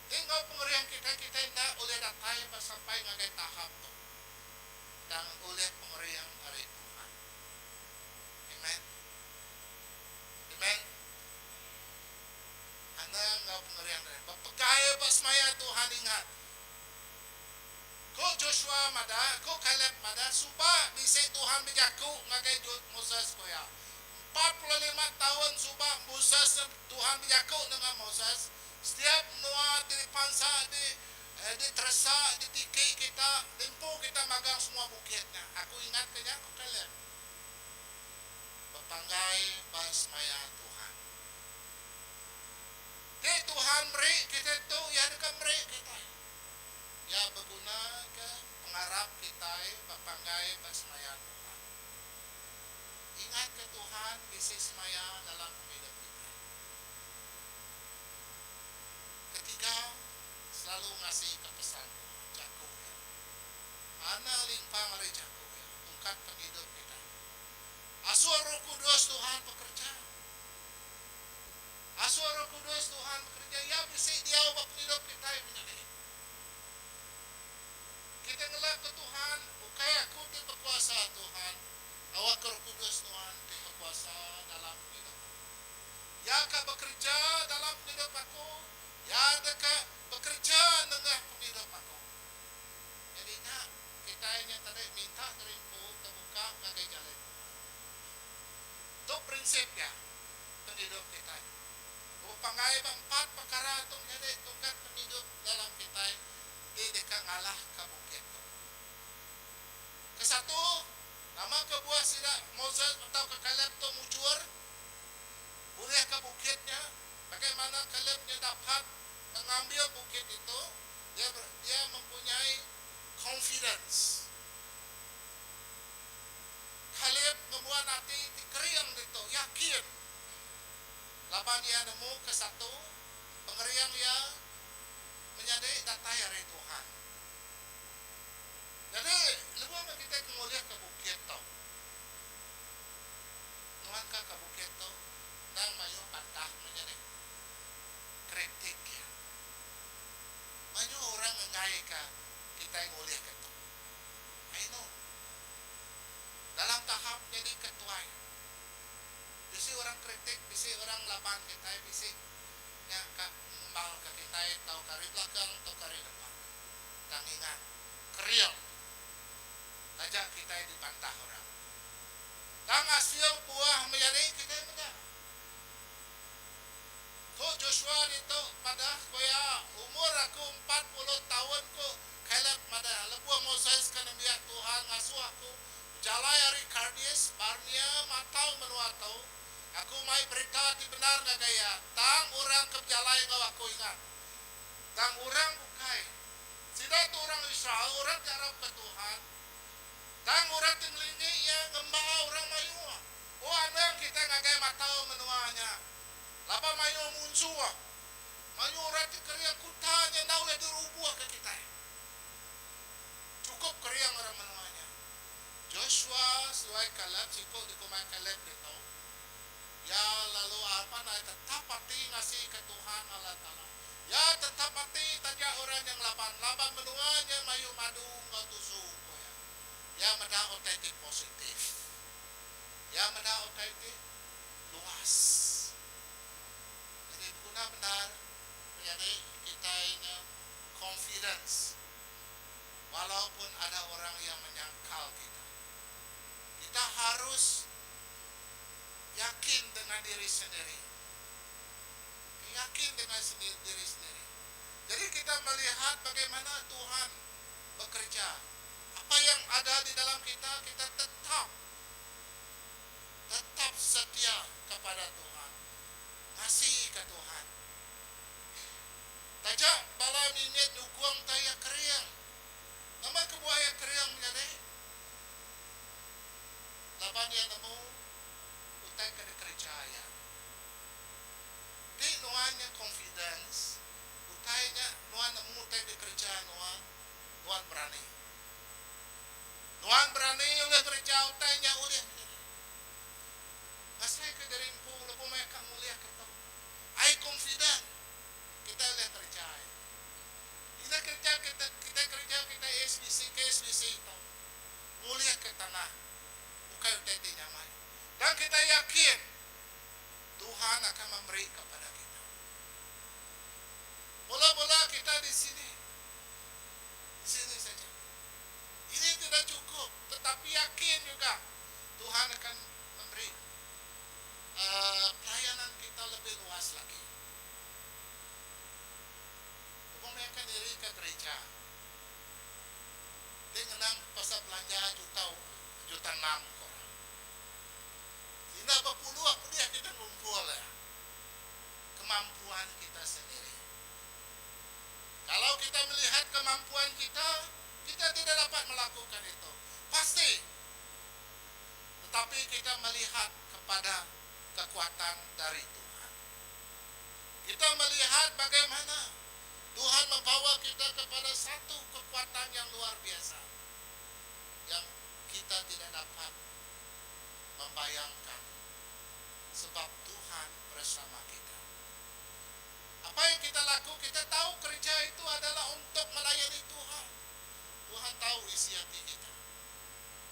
Ti enggau pengering kitai kitai enda ulih datai ba sampai ngagai tahap tu tang ulih pengering ari Tuhan. Amen. Amen. Anang enggau pengering diri. Bepegai ba semaya Tuhan ingat. Ku Joshua madah, ku Kaleb madah, suba bisi Tuhan bejaku ngagai Moses ku iya. 45 taun suba Moses Tuhan bejaku nengah Moses, setiap menua ti dipansa di diteresa ditiki kita, diempu kita magang semua bukit nya. Aku ingatka nya, ku Kaleb. Bepanggai ba semaya Tuhan. Ti Tuhan meri kitai tu, Iya deka meri kitai. Iya begunaka pengarap kitai bepanggai ba semaya Tuhan. Ingatka Tuhan bisi semaya dalam pengidup kitai. Ketiga, selalu ngasika pesan Tuhan, jaku Iya. Anang limpang ari jaku Iya, tungkat pengidup kitai. Asuh Roh Kudus Tuhan bekereja. Asuh Roh Kudus Tuhan bekereja, Iya bisi diau ba pengidup kitai menyadi. Kitai ngelakka Tuhan, ukai aku ti bekuasa Tuhan, awakka Roh Kudus Nuan ti bekuasa dalam pengidup aku. Iya ka bekereja dalam pengidup aku, Iya deka bekereja nengah pengidup aku. Nyadi nya, kitai nya tadi minta diri empu tebuka ngagai jalai Tuhan. Tu prinsip iya pengidup kitai. Bepanggai ba empat pekara tu menyadi tungkat pengidup dalam kitai ti deka ngalahka bukit tu. Kesatu, nama kebuah sida Moses tauka Kaleb tu mujur ngulihka bukit nya? Bagaimana Kaleb nya dapat mengambil bukit itu? Dia dia mempunyai confidence. Kaleb ngembuan ati ti kering ditu, yakin laban iya nemu kesatu pengering iya menyadi datai ari Tuhan. Nyadi lebuh meh kitai ke ngulihka bukit tu, nuan ka ke bukit tu endang mayuh bantah menyadi kritik iya. Mayuh orang ngenggaika kitai ngulihka tu. I know. Dalam tahap nyadi ketuai, bisi orang kritik, bisi orang ngelaban kitai, bisi nya ka ngembalka kitai tauka ari belakang tauka ari depan. Tang ingat, kering taja kitai dibantah orang. Tang asil buah menyadi kitai meda. Ku Joshua ditu madah, ku iya, Umur aku 40 taun ku Kaleb madah, lebuh Moses ke nembiak Tuhan ngasuh aku bejalai ari Kades Barnea matau menua tu, aku mai berita ti bendar ngagai iya, tang orang ke bejalai enggau aku ingat. Tang orang bukai. Sida tu orang Israel, orang ti arapka Tuhan. Tang orang ti ngelingi iya ngemba orang mayuh. Oh anang kitai ngagai matau menua nya. Laban mayuh munsuh. Mayuh orang ti kering kuta nya enda ulih dirubuhka kitai. Chukup kering orang menua nya. Joshua seduai Kaleb, siku dikumbai Kaleb ditu, iya lalu apan ai tetap ati ngasika Tuhan Allah Taala. Iya tetap ati taja orang nya ngelaban laban menua nya mayuh madu enggau tusu, ku iya. Iya meda utai ti positif. Iya meda utai ti luas. Nyadi beguna bendar menyadi kitai nya confidence walaupun ada orang yang menyangkal kita. Kita harus yakin dengan diri sendiri. Yakin dengan diri sendiri. Jadi kita melihat bagaimana Tuhan bekerja. Apa yang ada di dalam kita, kita tetap tetap setia kepada Tuhan. Ngasi ke Tuhan. Taja bala mimit nyukung tai iya kering. Nama kebuah iya kering menyadi? Laban iya nemu utai ke dikereja iya. Ti nuan nya confidence, utai nya nuan nemu utai dikereja nuan, nuan berani. Nuan berani ulih ngereja utai nya ulih menyadi. Ngasaika diri empu lebuh maya ka ngulihka tu. Ai confident kitai ulih ngereja iya. Ina kereja kita kitai kereja kitai SBC KSBC tu ngulihka tanah ukai utai ti nyamai. Tang kitai yakin Tuhan akan memberi kepada kita. Mula-mula kita di sini. Di sini saja. Ini tidak cukup, tetapi yakin juga Tuhan akan memberi uh, pelayanan kita lebih luas lagi. Lebuh maya ke nirika gereja, ti ngenang pasal belanja juta juta enam ku orang. Enda bepuluh pedih kita ngumpul iya. Kemampuan kita sendiri. Kalau kita melihat kemampuan kita, kita tidak dapat melakukan itu. Pasti. Tetapi kita melihat kepada kekuatan dari Tuhan. Kita melihat bagaimana Tuhan membawa kita kepada satu kekuatan yang luar biasa yang kita tidak dapat membayangkan sebab Tuhan bersama kita. Apa yang kita laku, kita tahu kerja itu adalah untuk melayani Tuhan. Tuhan tahu isi hati kita.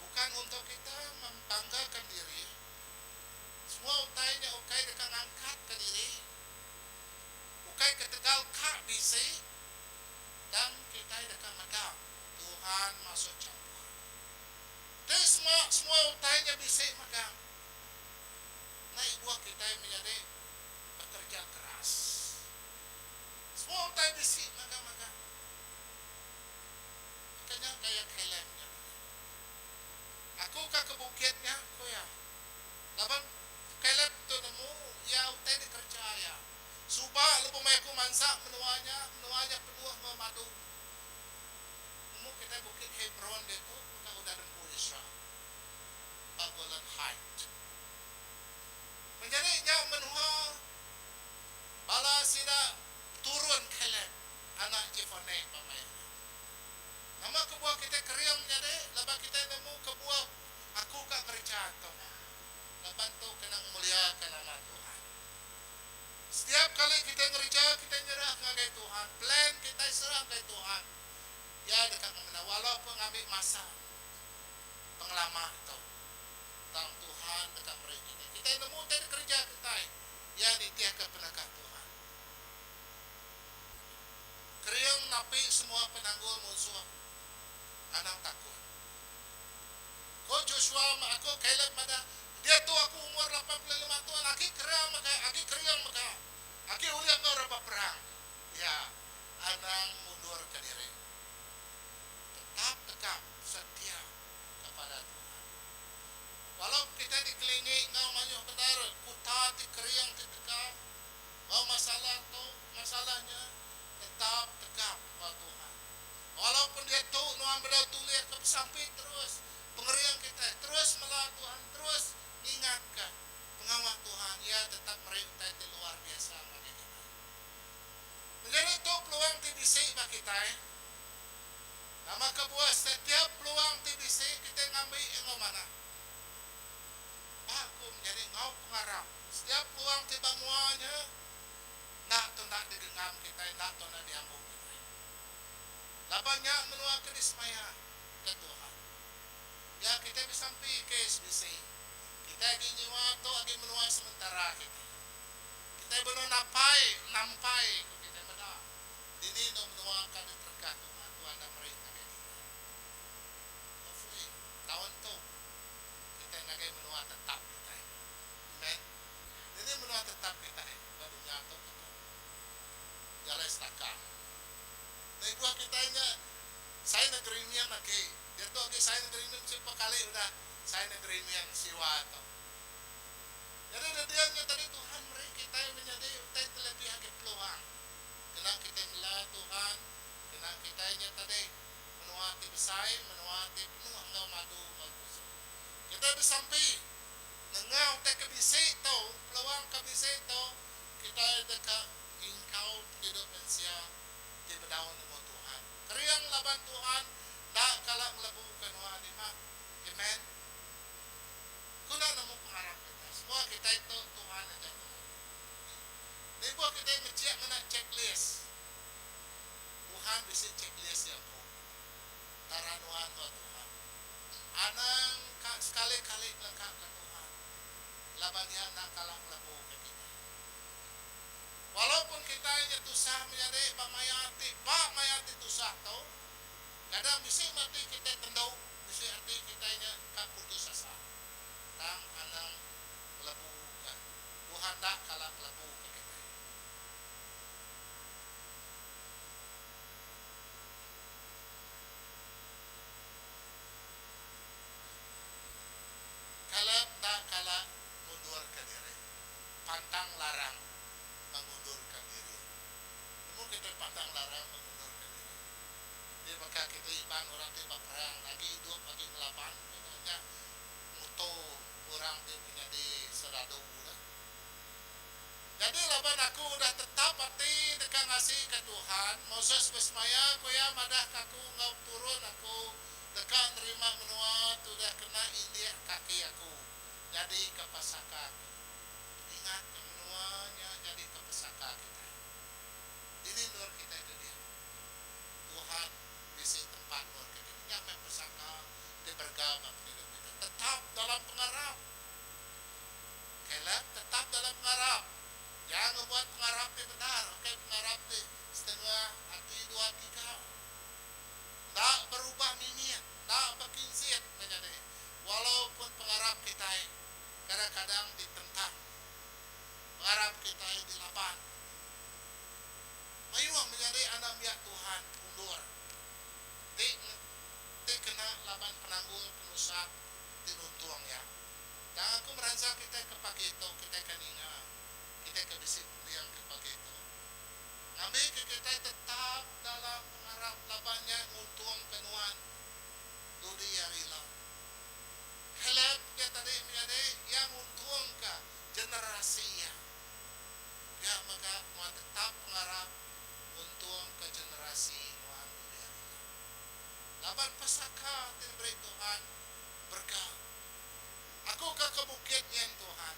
Bukan untuk kita membanggakan diri. Semua utai nya ukai deka ngangkatka diri. Ukai ketegal ka bisi tang kitai deka meda Tuhan masuk champur. Ti semua semua utai nya bisi mega enda ibuh kitai menyadi bekereja keras. Semua utai bisi mega-mega. Baka nya gaya Caleb nya tadi. Aku ka ke bukit nya, ku iya. Laban Caleb tu nemu iya utai dikereja iya. Suba lebuh maya aku mansa menua nya, menua nya penuh enggau madu. Nemu kitai Bukit Hebron ditu mega udah dempu Israel ba Golan Height. Menyadi nya menua bala sida peturun Caleb anak Jefoneh ba maya nya. Nama kebuah kitai kering menyadi laban kitai nemu kebuah aku ka ngereja tu laban tu kena ngemuliaka nama Tuhan. Setiap kali kitai ngereja, kitai nyerah ngagai Tuhan. Plan kitai serah ngagai Tuhan. Iya deka ngemena walaupun ngambi masa pengelama tu. Tang Tuhan deka meri kitai. Kitai nemu utai dikereja kitai, iya nitihka peneka Tuhan. Kering napi semua penanggul munsuh. Anang takut. Ko Joshua ma aku Caleb madah, Diatu aku umur 85 taun agi kering mega, agi kering mega, agi ulih enggau orang beperang. Ya, anang mundurka diri. Tetap tegap setia kepada Tuhan. Walau kitai dikelingi enggau mayuh bendar kuta ti kering ti tegap, enggau masalah tu, masalah nya, tetap tegap enggau Tuhan. Walaupun diatu nuan bedau tulih ke besampi terus pengering kitai terus mela Tuhan terus ngingat ka pengawa Tuhan iya tetap meri utai ti luar biasa ngagai kitai. Menyadi tu peluang ti bisi ba kitai. Nama kebuah setiap peluang ti bisi kitai ngambi enggau manah. Ba aku menyadi enggau pengarap setiap peluang ti ba mua nya enda tu enda digenggam kitai enda tu enda diambu kitai. Laban nya menua ke disemaya ke Tuhan. Ya kitai besampi ke SBC. Kitai agi nyiwa tu agi menua sementara kitai. Kitai benung napai nampai ku kitai meda dini endur menua ka diterengkah Tuhan Tuhan enda meri ngagai kitai. Hopefully taun tu kitai ngagai menua tetap kitai. Amen. Dini menua tetap kitai ba dunya tu aku. Jalai Setakang. Sign agreement agi. Diatu agi sign agreement bisi empat kali udah sign agreement siwa tu. Nyadi redian nya tadi Tuhan meri kitai menyadi utai ti lebih agi peluang kena kitai mela Tuhan kena kitai nya tadi menua ti besai menua ti penuh enggau madu enggau tusu. Kitai besampi nengah utai ke bisi tu peluang ke bisi tu kitai deka ngingkau pengidup mensia ti bedau nemu Tuhan. Kering laban Tuhan enda kala ngelebuka nuan ima. Amen. Ku enda nemu pengarap kitai. Semua kitai tu Tuhan aja nemu. Lebuh kitai ngechik ngena checklist, Tuhan bisi checklist iya empu. Entara nuan enggau Tuhan. Anang ka sekali-kali ngelengkaka Tuhan laban iya enda kala ngelebuka kitai. Walaupun kitai nya tusah menyadi ba maya ti ba maya ti tusah tu, kadang bisi meh ati kitai tendu, bisi ati kitai nya ka putus asa. Tang anang ngelebu ka Tuhan enda kala ngelebu ka kitai. Kaleb enda kala ngundurka diri. Pantang larang mengundurka diri. Nemu kitai pantang larang mengundurka diri. Ti baka kitai Iban orang ti ba perang agi idup agi ngelaban kena nya muto orang ti menyadi sedadu dah. Nyadi laban aku udah tetap ati deka ngasika Tuhan, Moses besemaya ku iya madahka aku enggau peturun aku deka nerima menua ti udah kena indik kaki aku nyadika pesaka aku. Ingatka menua nya nyadika pesaka kitai. Dini endur kitai tu diau? Tuhan bisi tempat endur kitai. Nya meh pesaka ti berega ba pengidup kitai. Tetap dalam pengarap. Caleb tetap dalam pengarap. Iya ngembuan pengarap ti bendar, ukai pengarap ti setengah ati dua tiga. Enda berubah mimit, enda bekinsit menyadi walaupun pengarap kitai kadang-kadang ditentang. Pengarap kitai dilaban. Mayuh menyadi anak biak Tuhan undur ti ti kena laban penanggul penusah ti nuntung iya. Tang aku meransang kitai ke pagi tu kitai ke ninga, kitai ke bisi pending ke pagi tu. Ngambika kitai tetap dalam pengarap laban nya nguntungka nuan dudi hari ila. Caleb nya tadi menyadi iya nguntungka generasi iya. Pia mega nuan tetap pengarap nguntungka generasi nuan dudi hari ila. Laban pesaka ti diberi Tuhan berega. Aku ka ke bukit nyin Tuhan.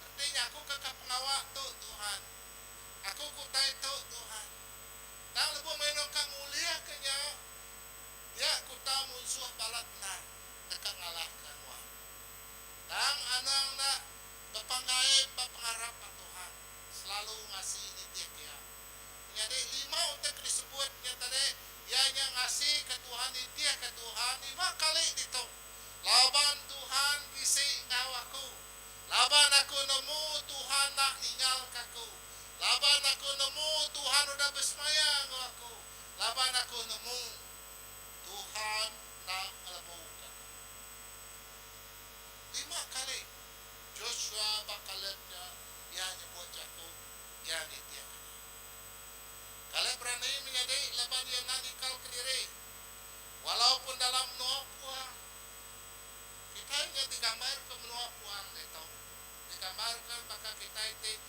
Reti nya aku ka ke pengawa tu Tuhan. Aku ke utai tu Tuhan. Tang lebuh meno ka ngulihka nya, dia kuta munsuh balat bendar deka ngalahka nuan. Tang anang enda bepanggai ba pengarap ba Tuhan, selalu ngasi nitih Iya. Menyadi lima utai ke disebut nya tadi, iya nya ngasika Tuhan, nitihka Tuhan lima kali ditu. Laban Tuhan bisi enggau aku. Laban aku nemu Tuhan enda ninggalka aku. Laban aku nemu Tuhan udah besemaya enggau aku. Laban aku nemu Tuhan enda ngelebuka aku. Lima kali Joshua ba Kaleb nya iya nyebut jaku iya nitihka nya. Kaleb berani menyadi laban iya enda nikal kediri walaupun dalam menua puang. Kitai nya digambarka menua puang ditu. Digambarka baka kitai ti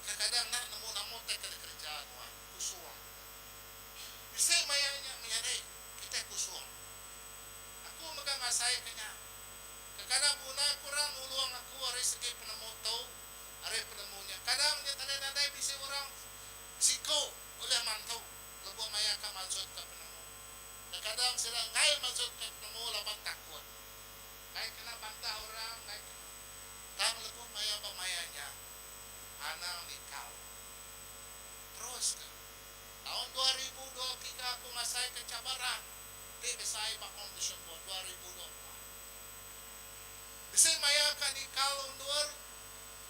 kekadang enda nemu nama utai ke dikereja nuan, kusung. Bisi maya nya menyadi kitai kusung. Aku mega ngasaika nya. Kekadang guna kurang nulung aku ari segi penemu tu, ari penemu nya. Kadang nya tadi nadai bisi orang siku ulih mantu lebuh maya ka mansutka penemu. Kekadang sida enggai mansutka penemu laban takut. Enggai kena bantah orang, enggai kena. Tang lebuh maya ba maya nya, anang nikal. Teruska. Taun 2023 aku ngasaika cabaran ti besai ba Home Mission Board 2024. Bisi maya ka nikal undur,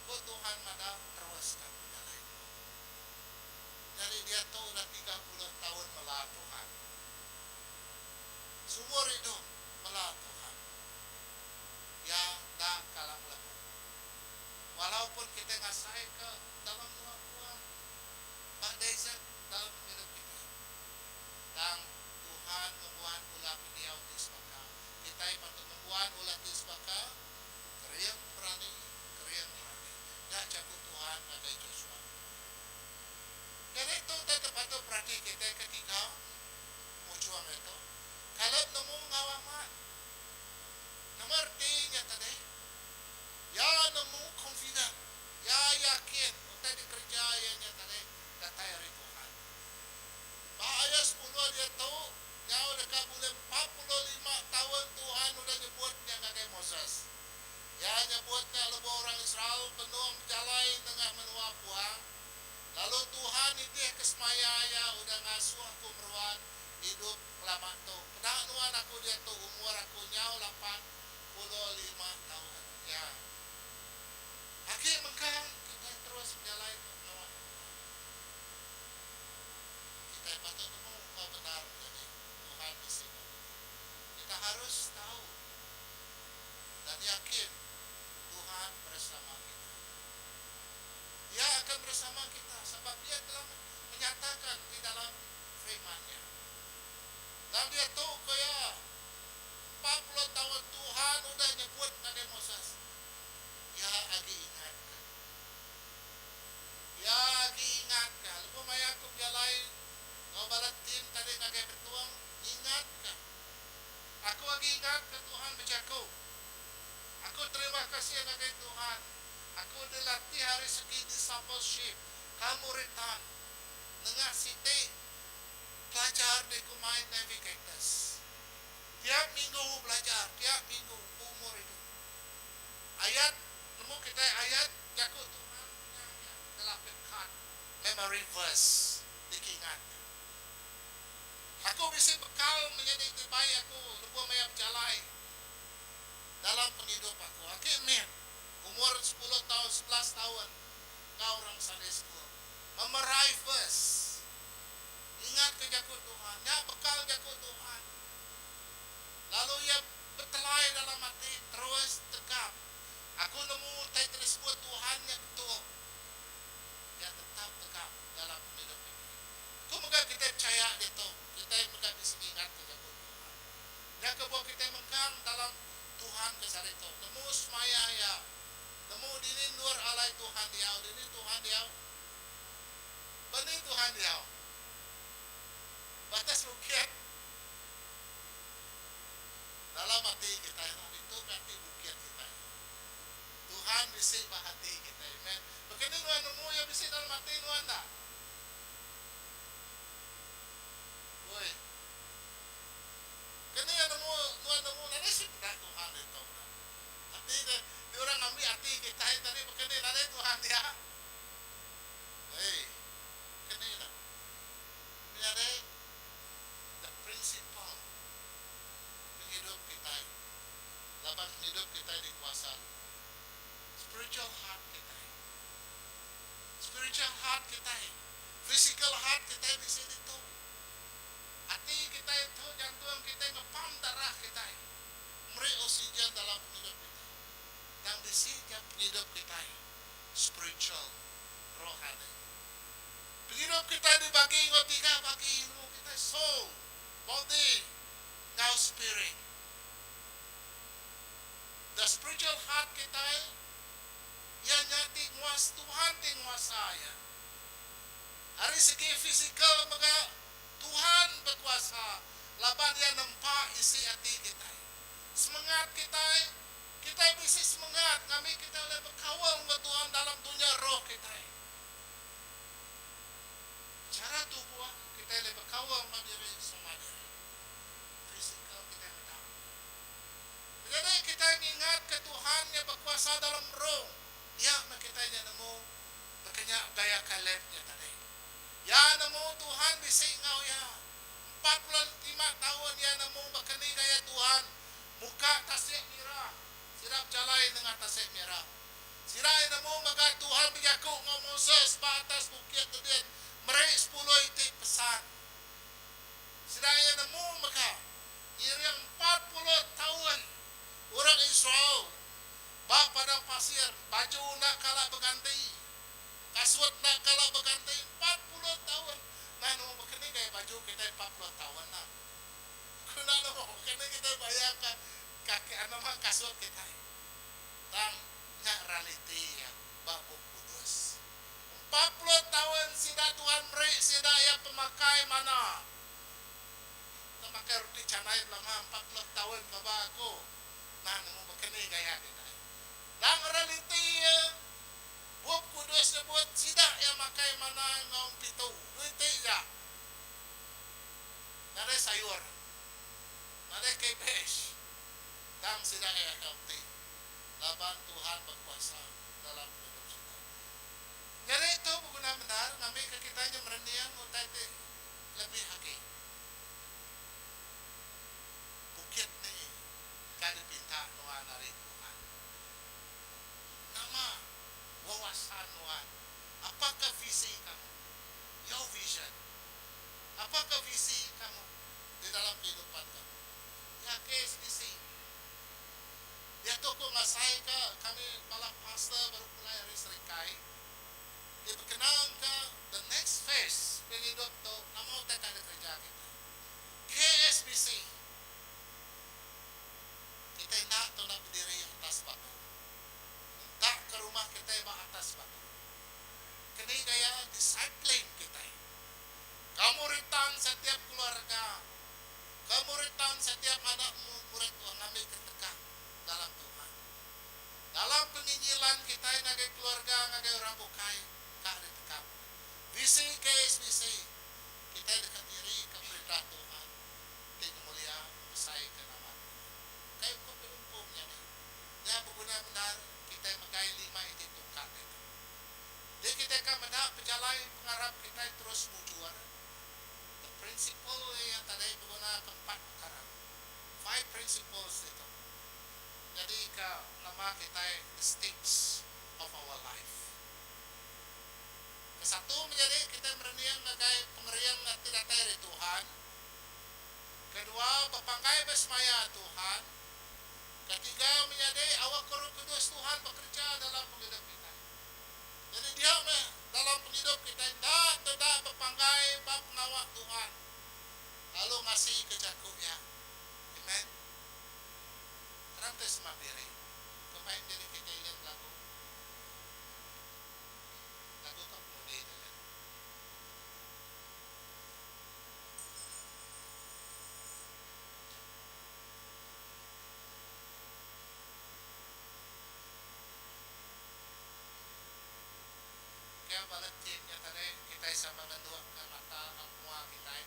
ku Tuhan madah teruska pejalai nuan. Nyadi diatu udah 30 taun mela Tuhan. sama kita sebab Iya telah menyatakan di dalam firman-Nya. Tang diatu ku iya, 40 taun Tuhan udah nyebut ngagai Moses, Iya agi ingatka. Iya agi ingatka. Lebuh maya aku bejalai enggau bala tim tadi ngagai Betong, ngingatka. Aku agi ingatka Tuhan bejaku. Aku terima kasih ngagai Tuhan, aku dilatih ari segi discipleship, kamuritan, nengah siti pelajar dikumbai Navigators. Tiap minggu belajar, tiap minggu umur idup. Ayat nemu kitai ayat jaku Tuhan nya nya dalam kad memory verse dikingatka. Aku bisi bekal menyadi ti bai aku lebuh maya bejalai dalam pengidup aku. Agi mit, umur sepuluh taun, 11 taun enggau orang Sunday school. Memory verse. Ingatka jaku Tuhan. Nya bekal jaku Tuhan. Lalu iya betelai dalam ati terus tegap. Aku nemu utai ti disebut Tuhan nya betul. Iya tetap tegap dalam pengidup kitai. Tu mega kitai pechaya ditu, kitai mega bisi ngingatka jaku Tuhan. Nya kebuah kitai mengkang dalam Tuhan ke sehari tu, nemu semaya Iya, nemu dini endur alai Tuhan diau, dini Tuhan diau, ba ni Tuhan diau? Ba atas bukit. Dalam ati kitai lah, ditu meh ati bukit kitai. Tuhan bisi ba ati kitai. Amen. Baka ni nuan nemu Iya bisi dalam ati nuan enda? Oi. Baka ni iya nemu nuan nemu nadai sik peda Tuhan ditu dah. Ati ne ti orang ngambi ati kitai tadi baka ni nadai Tuhan dia. Ei. Baka ni dah. Menyadi the principle pengidup kitai laban pengidup kitai dikuasa spiritual heart kitai. Spiritual heart kitai, physical heart kitai bisi ditu. Ati kitai tu jantung kitai ngepam darah kitai meri oksigen dalam pengidup kitai. Tang bisi ga pengidup kitai spiritual, rohani. Pengidup kitai dibagi enggau tiga bagi nemu kitai soul, body enggau spirit. The spiritual heart kitai iya nya ti nguas Tuhan ti nguasa iya. Ari segi fizikal mega Tuhan bekuasa laban iya nempa isi ati kitai. Semengat kitai, kitai bisi semengat ngambi kitai ulih bekaul enggau Tuhan dalam dunya roh kitai. Chara tubuh kitai ulih bekaul enggau diri sama diri. Fizikal kitai meda. Menyadi kitai ngingatka Tuhan nya bekuasa dalam roh, iya meh kitai nya nemu baka nya gaya Kaleb nya tadi. Iya nemu Tuhan bisi enggau iya. 45 taun iya nemu baka ni gaya Tuhan muka Tasik Mirah, sida bejalai nengah Tasik Mirah. Sida iya nemu mega Tuhan bejaku enggau Moses ba atas bukit tu din meri sepuluh iti pesan. Sida iya nemu mega ngiring 40 taun orang Israel ba padang pasir, baju enda kala beganti, kasut enda kala beganti 40 taun. Enda nemu baka ni gaya baju kitai 40 taun enda. Aku enda nemu baka ni kitai bayangka kaki nama kasut kitai. Tang nya realiti iya ba Bup Kudus. 40 taun sida Tuhan meri sida iya pemakai mana. Enda makai roti canai belama 40 taun pelaba aku enda nemu baka ni gaya kitai. Tang realiti iya, Bup Kudus nyebut sida iya makai mana enggau empitu, duiti ja. Nadai sayur, nadai cabbage. Tang sida iya healthy laban Tuhan bekuasa dalam pengidup sida. Nyadi tu beguna bendar ngambika kitai nya merening utai ti lebih agi. Bukit ni ka dipinta nuan ari Tuhan. Nama wawasan nuan? Apakah visi kamu? Your vision. Apakah visi kamu di dalam kehidupan kamu? Nya kes bisi. Diatu aku ngasaika kami bala pastor baru pulai ari Serikai ti bekenang. Discipling kitai. Kemuritan setiap keluarga, kemuritan setiap anak murid Tuhan ngambika tegak dalam Tuhan. Dalam penginjilan kitai ngagai keluarga ngagai orang bukai ka ditegap. Bisi KSBC, kitai deka nirika perintah Tuhan ti ngemulia ngemesaika nama Tuhan. Kai ukum diempu menyadi. Nya beguna bendar kitai megai lima iti tungkat ditu. Di kitai ka meda pejalai pengarap kitai terus mujur, the principle iya tadi beguna ke empat pekara. Five principles ditu nyadi ka nama kitai the steps of our life. Kesatu menyadi kitai merening ngagai pengering ti datai ari Tuhan. Kedua, bepanggai ba semaya Tuhan. Ketiga, menyadi awakka Roh Kudus Tuhan bekereja dalam pengidup kitai. Nyadi dia meh dalam pengidup kitai enda teda bepanggai ba pengawa Tuhan lalu ngasika jaku Iya. Amen. Terang ti sema diri. Kembai menyadi kitai ulih belagu. Lagu ka pengundi tu nya. Ke bala team nya tadi kitai sama ngenduk ka mata enggau mua kitai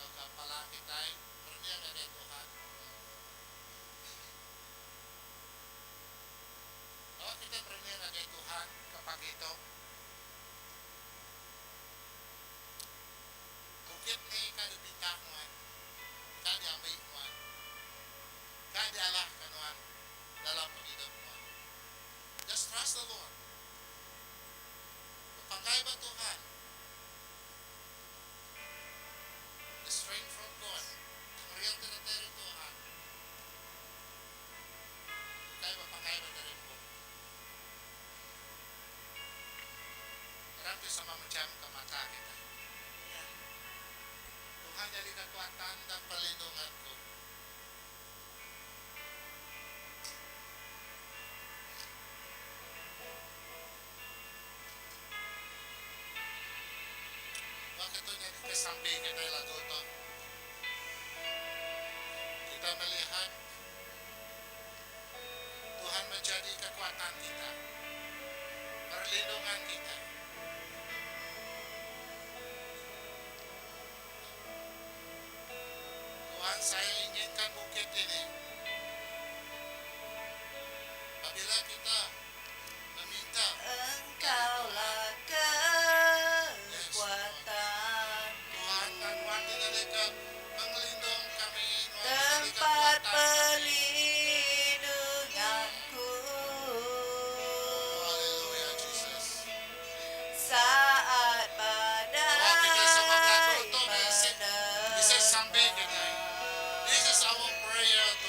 tauka pala kitai merening ngagai Tuhan. Awak kitai merening ngagai Tuhan ke pagi tu. Bukit ni ka dipinta nuan, ka diambi nuan, ka dialahka nuan dalam pengidup nuan. Just trust the Lord. Bepanggai ba Tuhan. The strength from God. Pengering ti datai ari Tuhan. Ukai bepanggai ba diri empu. Orang ti sama mejamka mata kitai. Tuhan nyadi kekuatan dan perlindunganku. Baka tu nyadika sampi kitai lagu tu. Kita melihat Tuhan menjadi kekuatan kita, perlindungan kita. Tuhan saya inginkan bukit ini. Apabila kita meminta Engkaulah Yes, Tuhan. Tuhan kekuatanku, Tuhan dijadikan pengelindung kami, Tuhan dijadikan tempat kekuatan kami. perlindunganku. Oh, haleluya Jesus. Saat Awak kita sama badai lagu tu bisi bisi sampai menerpa. kita. This is our prayer to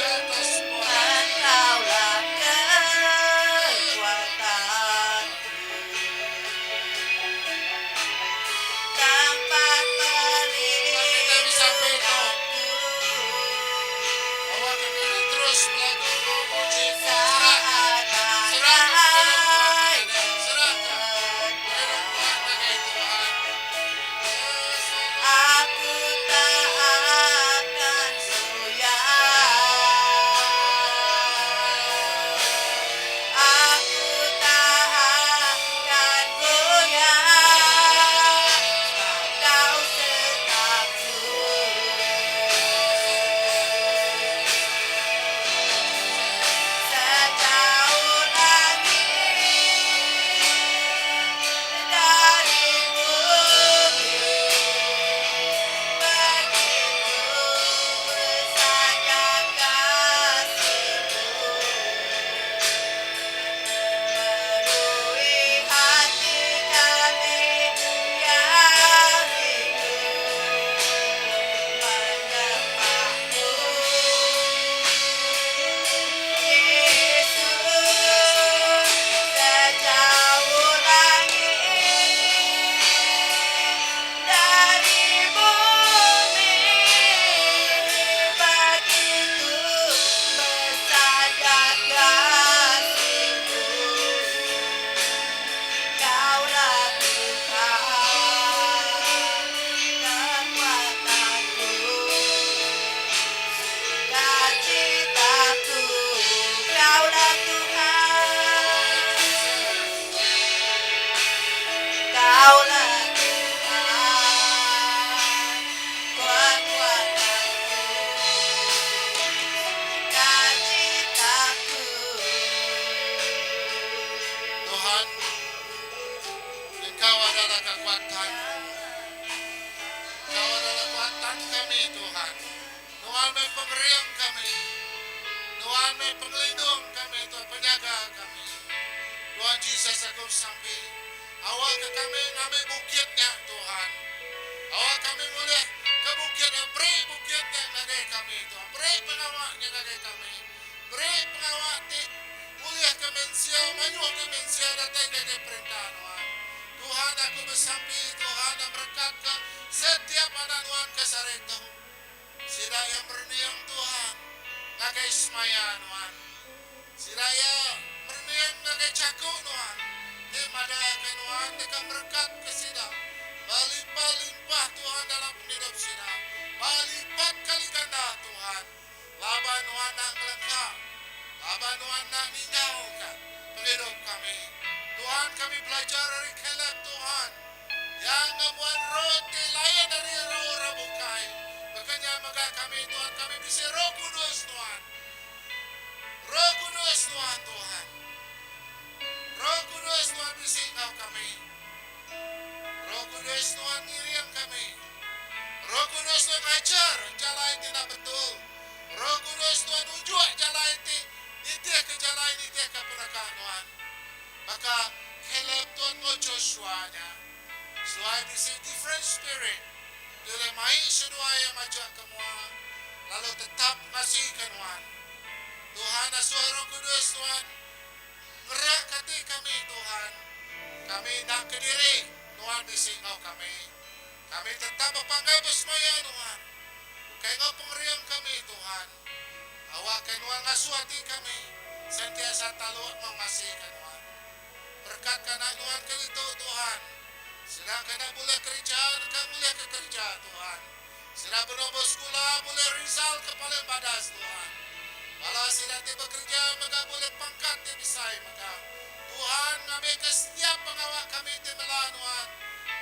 atas semua raja. Engkaulah kekuatanku, tempat Kita bisa beto. perlindunganku. Awak kita terus melakukan memuji. Serahkan. Saat Serahkan penghidupmu badai Serahkan penghidupmu menerjang, ngagai Tuhan. aku tak akan goyah. Aku tak akan goyah. Sebab kau sertaku. Sejauh langit dari bumi, begitu besarnya kasih-Mu, memenuhi hati kami yang hidup menyembah-Mu. Yesus, sejauh langit dari bumi, begitu besarnya kasih-Mu. Kaulah Tuhan, kekuatanku, sukacitaku. Kaulah Tuhan, Kaulah Tuhan, kekuatanku, sukacitaku. Tuhan, Engkau adalah kekuatanku. Engkau adalah kekuatan kami, Tuhan. Tuhan meh pengering kami. Tuhan meh pengelindung kami, Tuhan penyaga kami. Tuhan Jesus aku sampai. Awak ke kami ngambil bukitnya, Tuhan. Awak kami boleh ke bukit yang beri bukitnya ngagai kami, Tuhan. Beri pengawaknya ngagai kami. Beri pengawak ti mulia ke mensia, mayuh ke mensia datang ngagai perintah Tuhan. Tuhan aku besampi Tuhan dan berkat ke setiap anak Tuhan ke sarito. Sida yang berniang Tuhan ngagai semaya Tuhan. Sida yang berniang ngagai caku Tuhan. Di mana ke Tuhan dekat berkat ke sida. Berlimpah-limpah Tuhan dalam hidup sida. Berlipat kali ganda Tuhan. Laban Tuhan nak melengkap. Laban Tuhan nak ninggalkan penghidup kami. Tuhan kami belajar dari Caleb Tuhan. Yang membuat roti lain dari roh rabukai. Makanya maka kami Tuhan kami bisa roh kudus Tuhan. Roh kudus Tuhan Tuhan. Roh kudus Tuhan bisi kau kami. Roh kudus Tuhan ngiring kami. Roh kudus Tuhan ngajar jalan yang tidak betul. Roh kudus Tuhan unjuk jalan yang nitih ke jalan nitih ke penekan Tuhan. Maka Caleb Tuhan ngau Joshua nya. Sesuai bisi different spirit. Dia mai seduai yang maju ke mua. Lalu tetap ngasih ke Tuhan. Tuhan asuh Roh Kudus Tuhan. Gerak hati kami Tuhan. Kami nak ke diri. Tuhan bisi ngau kami. Kami tetap berpanggai bersemaya Tuhan. Bukai ngau pengerian kami Tuhan. Awak ke Tuhan ngasuh hati kami. Sentiasa taluk mengasihkan Tuhan. Berkatkan anak Tuhan ke itu Tuhan. Sedang kena boleh kerja, kan boleh ke kerja Tuhan. Sedang bernombor sekolah, boleh result ke paling badas Tuhan. Walau sedang ti bekerja, maka boleh pangkat ti bisai maka. Tuhan ngambil ke setiap pengawak kami ti melah Tuhan.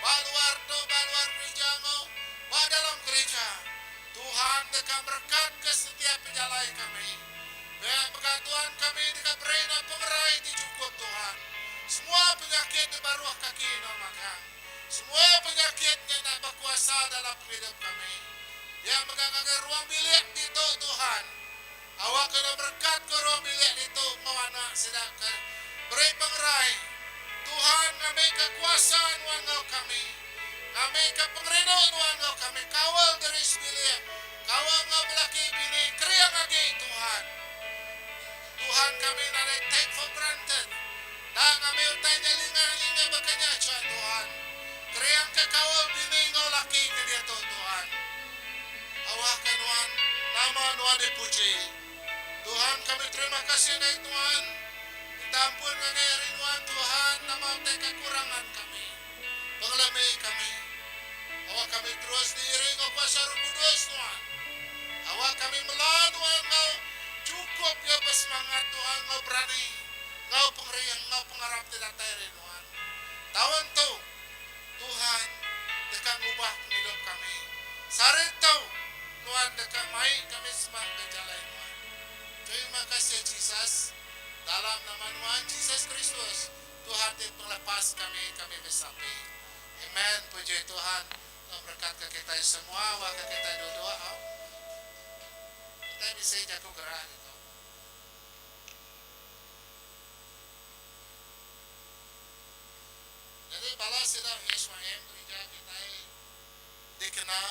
Baluar tu, baluar gereja ngau, ba dalam gereja. Tuhan dekat berkat ke setiap penjalai kami. Biar maka Tuhan kami dekat beri pengerai ti cukup Tuhan. Semua penyakit di baruh kaki no maka. Semua penyakitnya nak berkuasa dalam hidup kami. Yang megang agar ruang bilik itu Tuhan. Awak kena berkat ke ruang bilik itu mau anak sedang ke beri pengerai. Tuhan ngambil kekuasaan wangau kami. Ngambil ke pengerindu wangau kami. Kawal dari sebilik. Kawal ngau belaki bini. Kering agi Tuhan. Tuhan kami nadai take for granted. Enda ngambi utai nya lingah-lingah baka nya aja Tuhan. Kering ke kaul bini enggau laki ke diatu Tuhan. Awakka Nuan nama Nuan dipuji. Tuhan kami terima kasih ngagai Tuan. Minta ampun ngagai ari Nuan Tuhan nama utai kekurangan kami. Pengelemi kami. Awak kami terus diiri enggau kuasa Roh Kudus Nuan. Awak kami mela Nuan enggau chukup iya besemangat Tuhan enggau berani enggau pengering enggau pengarap ti datai ari Nuan. Taun tu, Tuhan deka ngubah pengidup kami. Sehari tu, Nuan deka mai kami semak ke jalai Nuan. Terima kasih Jesus. Dalam nama Nuan Jesus Kristus, Tuhan ti pengelepas kami, kami besampi. Amen. Puji Tuhan. Tau berekatka kitai semua waka kitai duduk au. Kitai bisi jaku gerah ditu. Nyadi bala sida SYM gerija kitai dikena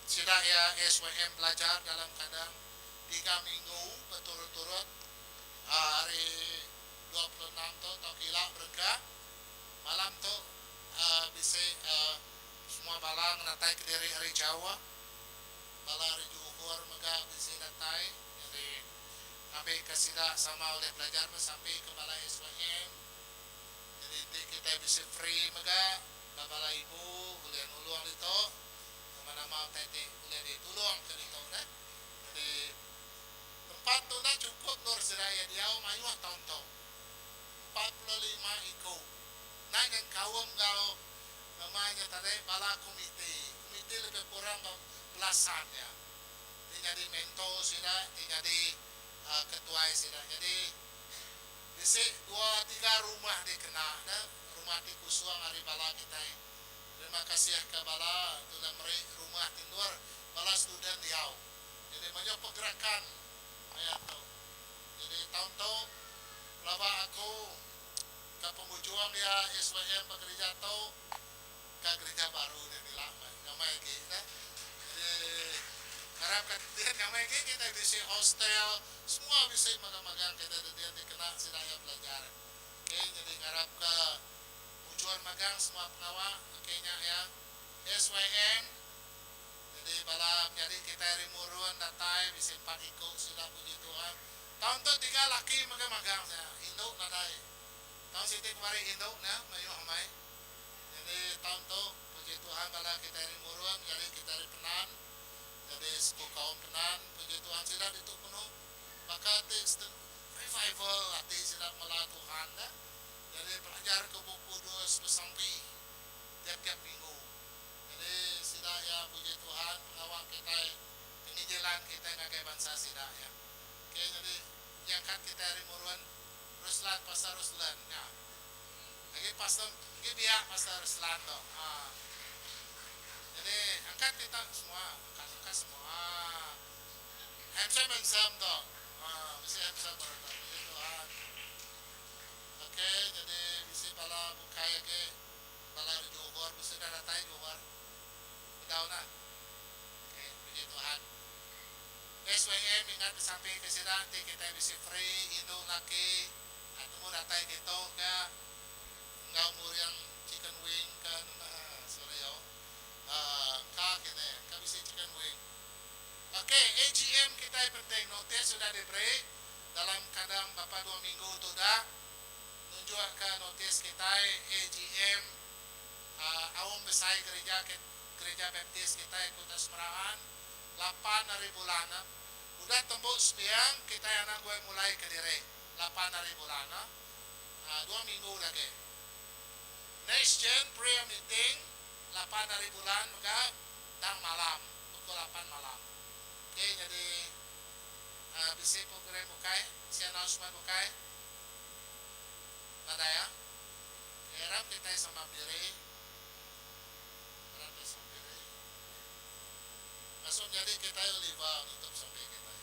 sida iya SYM belajar dalam kandang tiga minggu beturut-turut hari 26 tu tauka ila berengkah. Malam tu bisi semua bala ngenatai kediri ari jauh. Bala ari Johor mega bisi datai. Nyadi ngambika sida sama ulih belajar besampi ke bala SYM. Nyadi enti kitai bisi free mega ba bala ibu ulih nulung ditu nama-nama utai ti ulih ditulung ke ditu neh. Nyadi tempat tu enda chukup endur sida iya diau mayuh taun tu. 45 iku enda nyengkaum enggau nama nya tadi bala komiti. Komiti lebih kurang ba belasan iya ti nyadi mentor sida ti nyadi ketuai sida. Nyadi bisi dua tiga rumah dikena ne rumah ti kusung ari bala kitai. Terima kasih ka bala ti udah meri rumah ti endur bala student diau. Nyadi mayuh pergerakan maya tu. Nyadi taun tu pelaba aku ka pengujung iya SYM ba gerija tu ka gerija baru nya ila meh nyamai agi neh. Nyadi ngarap ka din nyamai agi kitai bisi hostel semua bisi magang-magang kitai da din dikena sida iya belajar. Okay nyadi ngarap ka mujur magang semua pengawa okay nya iya SYM. Nyadi bala menyadi kitai ari Murun datai bisi empat iku sida puji Tuhan. Taun tu tiga laki mega magang sia, indu nadai. Taun siti kemari indu nya mayuh amai. Nyadi taun tu puji Tuhan bala kitai ari Murun menyadi kitai ari Penan. Nyadi suku kaum Penan puji Tuhan sida ditu penuh baka ti revival ati sida mela Tuhan nya. Nyadi belajar ke Bup Kudus besampi tiap-tiap minggu. Nyadi sida iya puji Tuhan pengawa kitai penginjilan kitai ngagai bansa sida iya. Okay nyadi diangkat kitai ari Murun Ruslan Pastor Ruslan nya. Agi pastor agi biak Pastor Ruslan tu. Haa. Nyadi angkat kita semua angkat angkat semua. Haa. Handsome handsome tu. Haa bisi handsome baru tu puji Tuhan. Okay nyadi bisi bala bukai agi. Bala ari Johor bisi udah datai Johor bedau nah. Ok puji Tuhan. SYM ingat besampi ke sida enti kitai bisi free indu laki temu datai kitu ke enggau nguring chicken wing ke nengah sorry au engka kini engka bisi chicken wing. Ok AGM kitai penting notis udah diberi dalam kandang bapa dua minggu tu dah. Nunjukka notis kitai AGM Aum Besai Gerija Gerija Baptist kitai Kota Semerahan lapan hari bulan. Udah tembu sembiang kitai anang guai mulai kediri lapan hari bulan dua minggu lagi. Next Gen Prayer Meeting lapan hari bulan mega endang malam pukul lapan malam. Okay nyadi bisi program bukai bisi announcement bukai. Nadai ah. Ngarap kitai sama bediri. Ngarap kitai sama bediri. Ngasuh menyadi kitai Oliva nutup sampi kitai.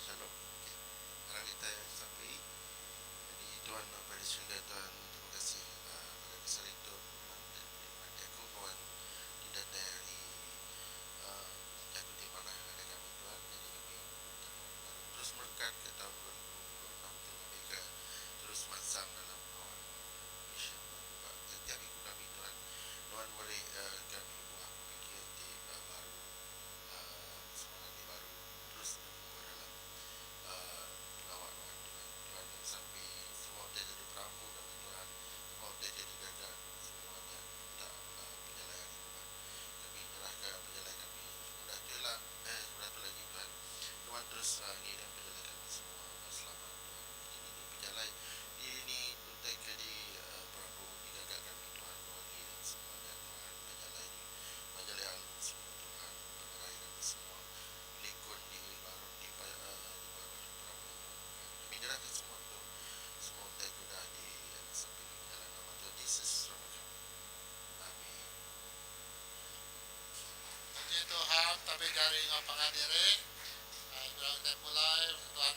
Shalom. Okay. Ngarap kitai sampi. Jadi Tuhan. Tuhan, tapi jari ngau pangan diri. Bilang kita pulai, Tuhan.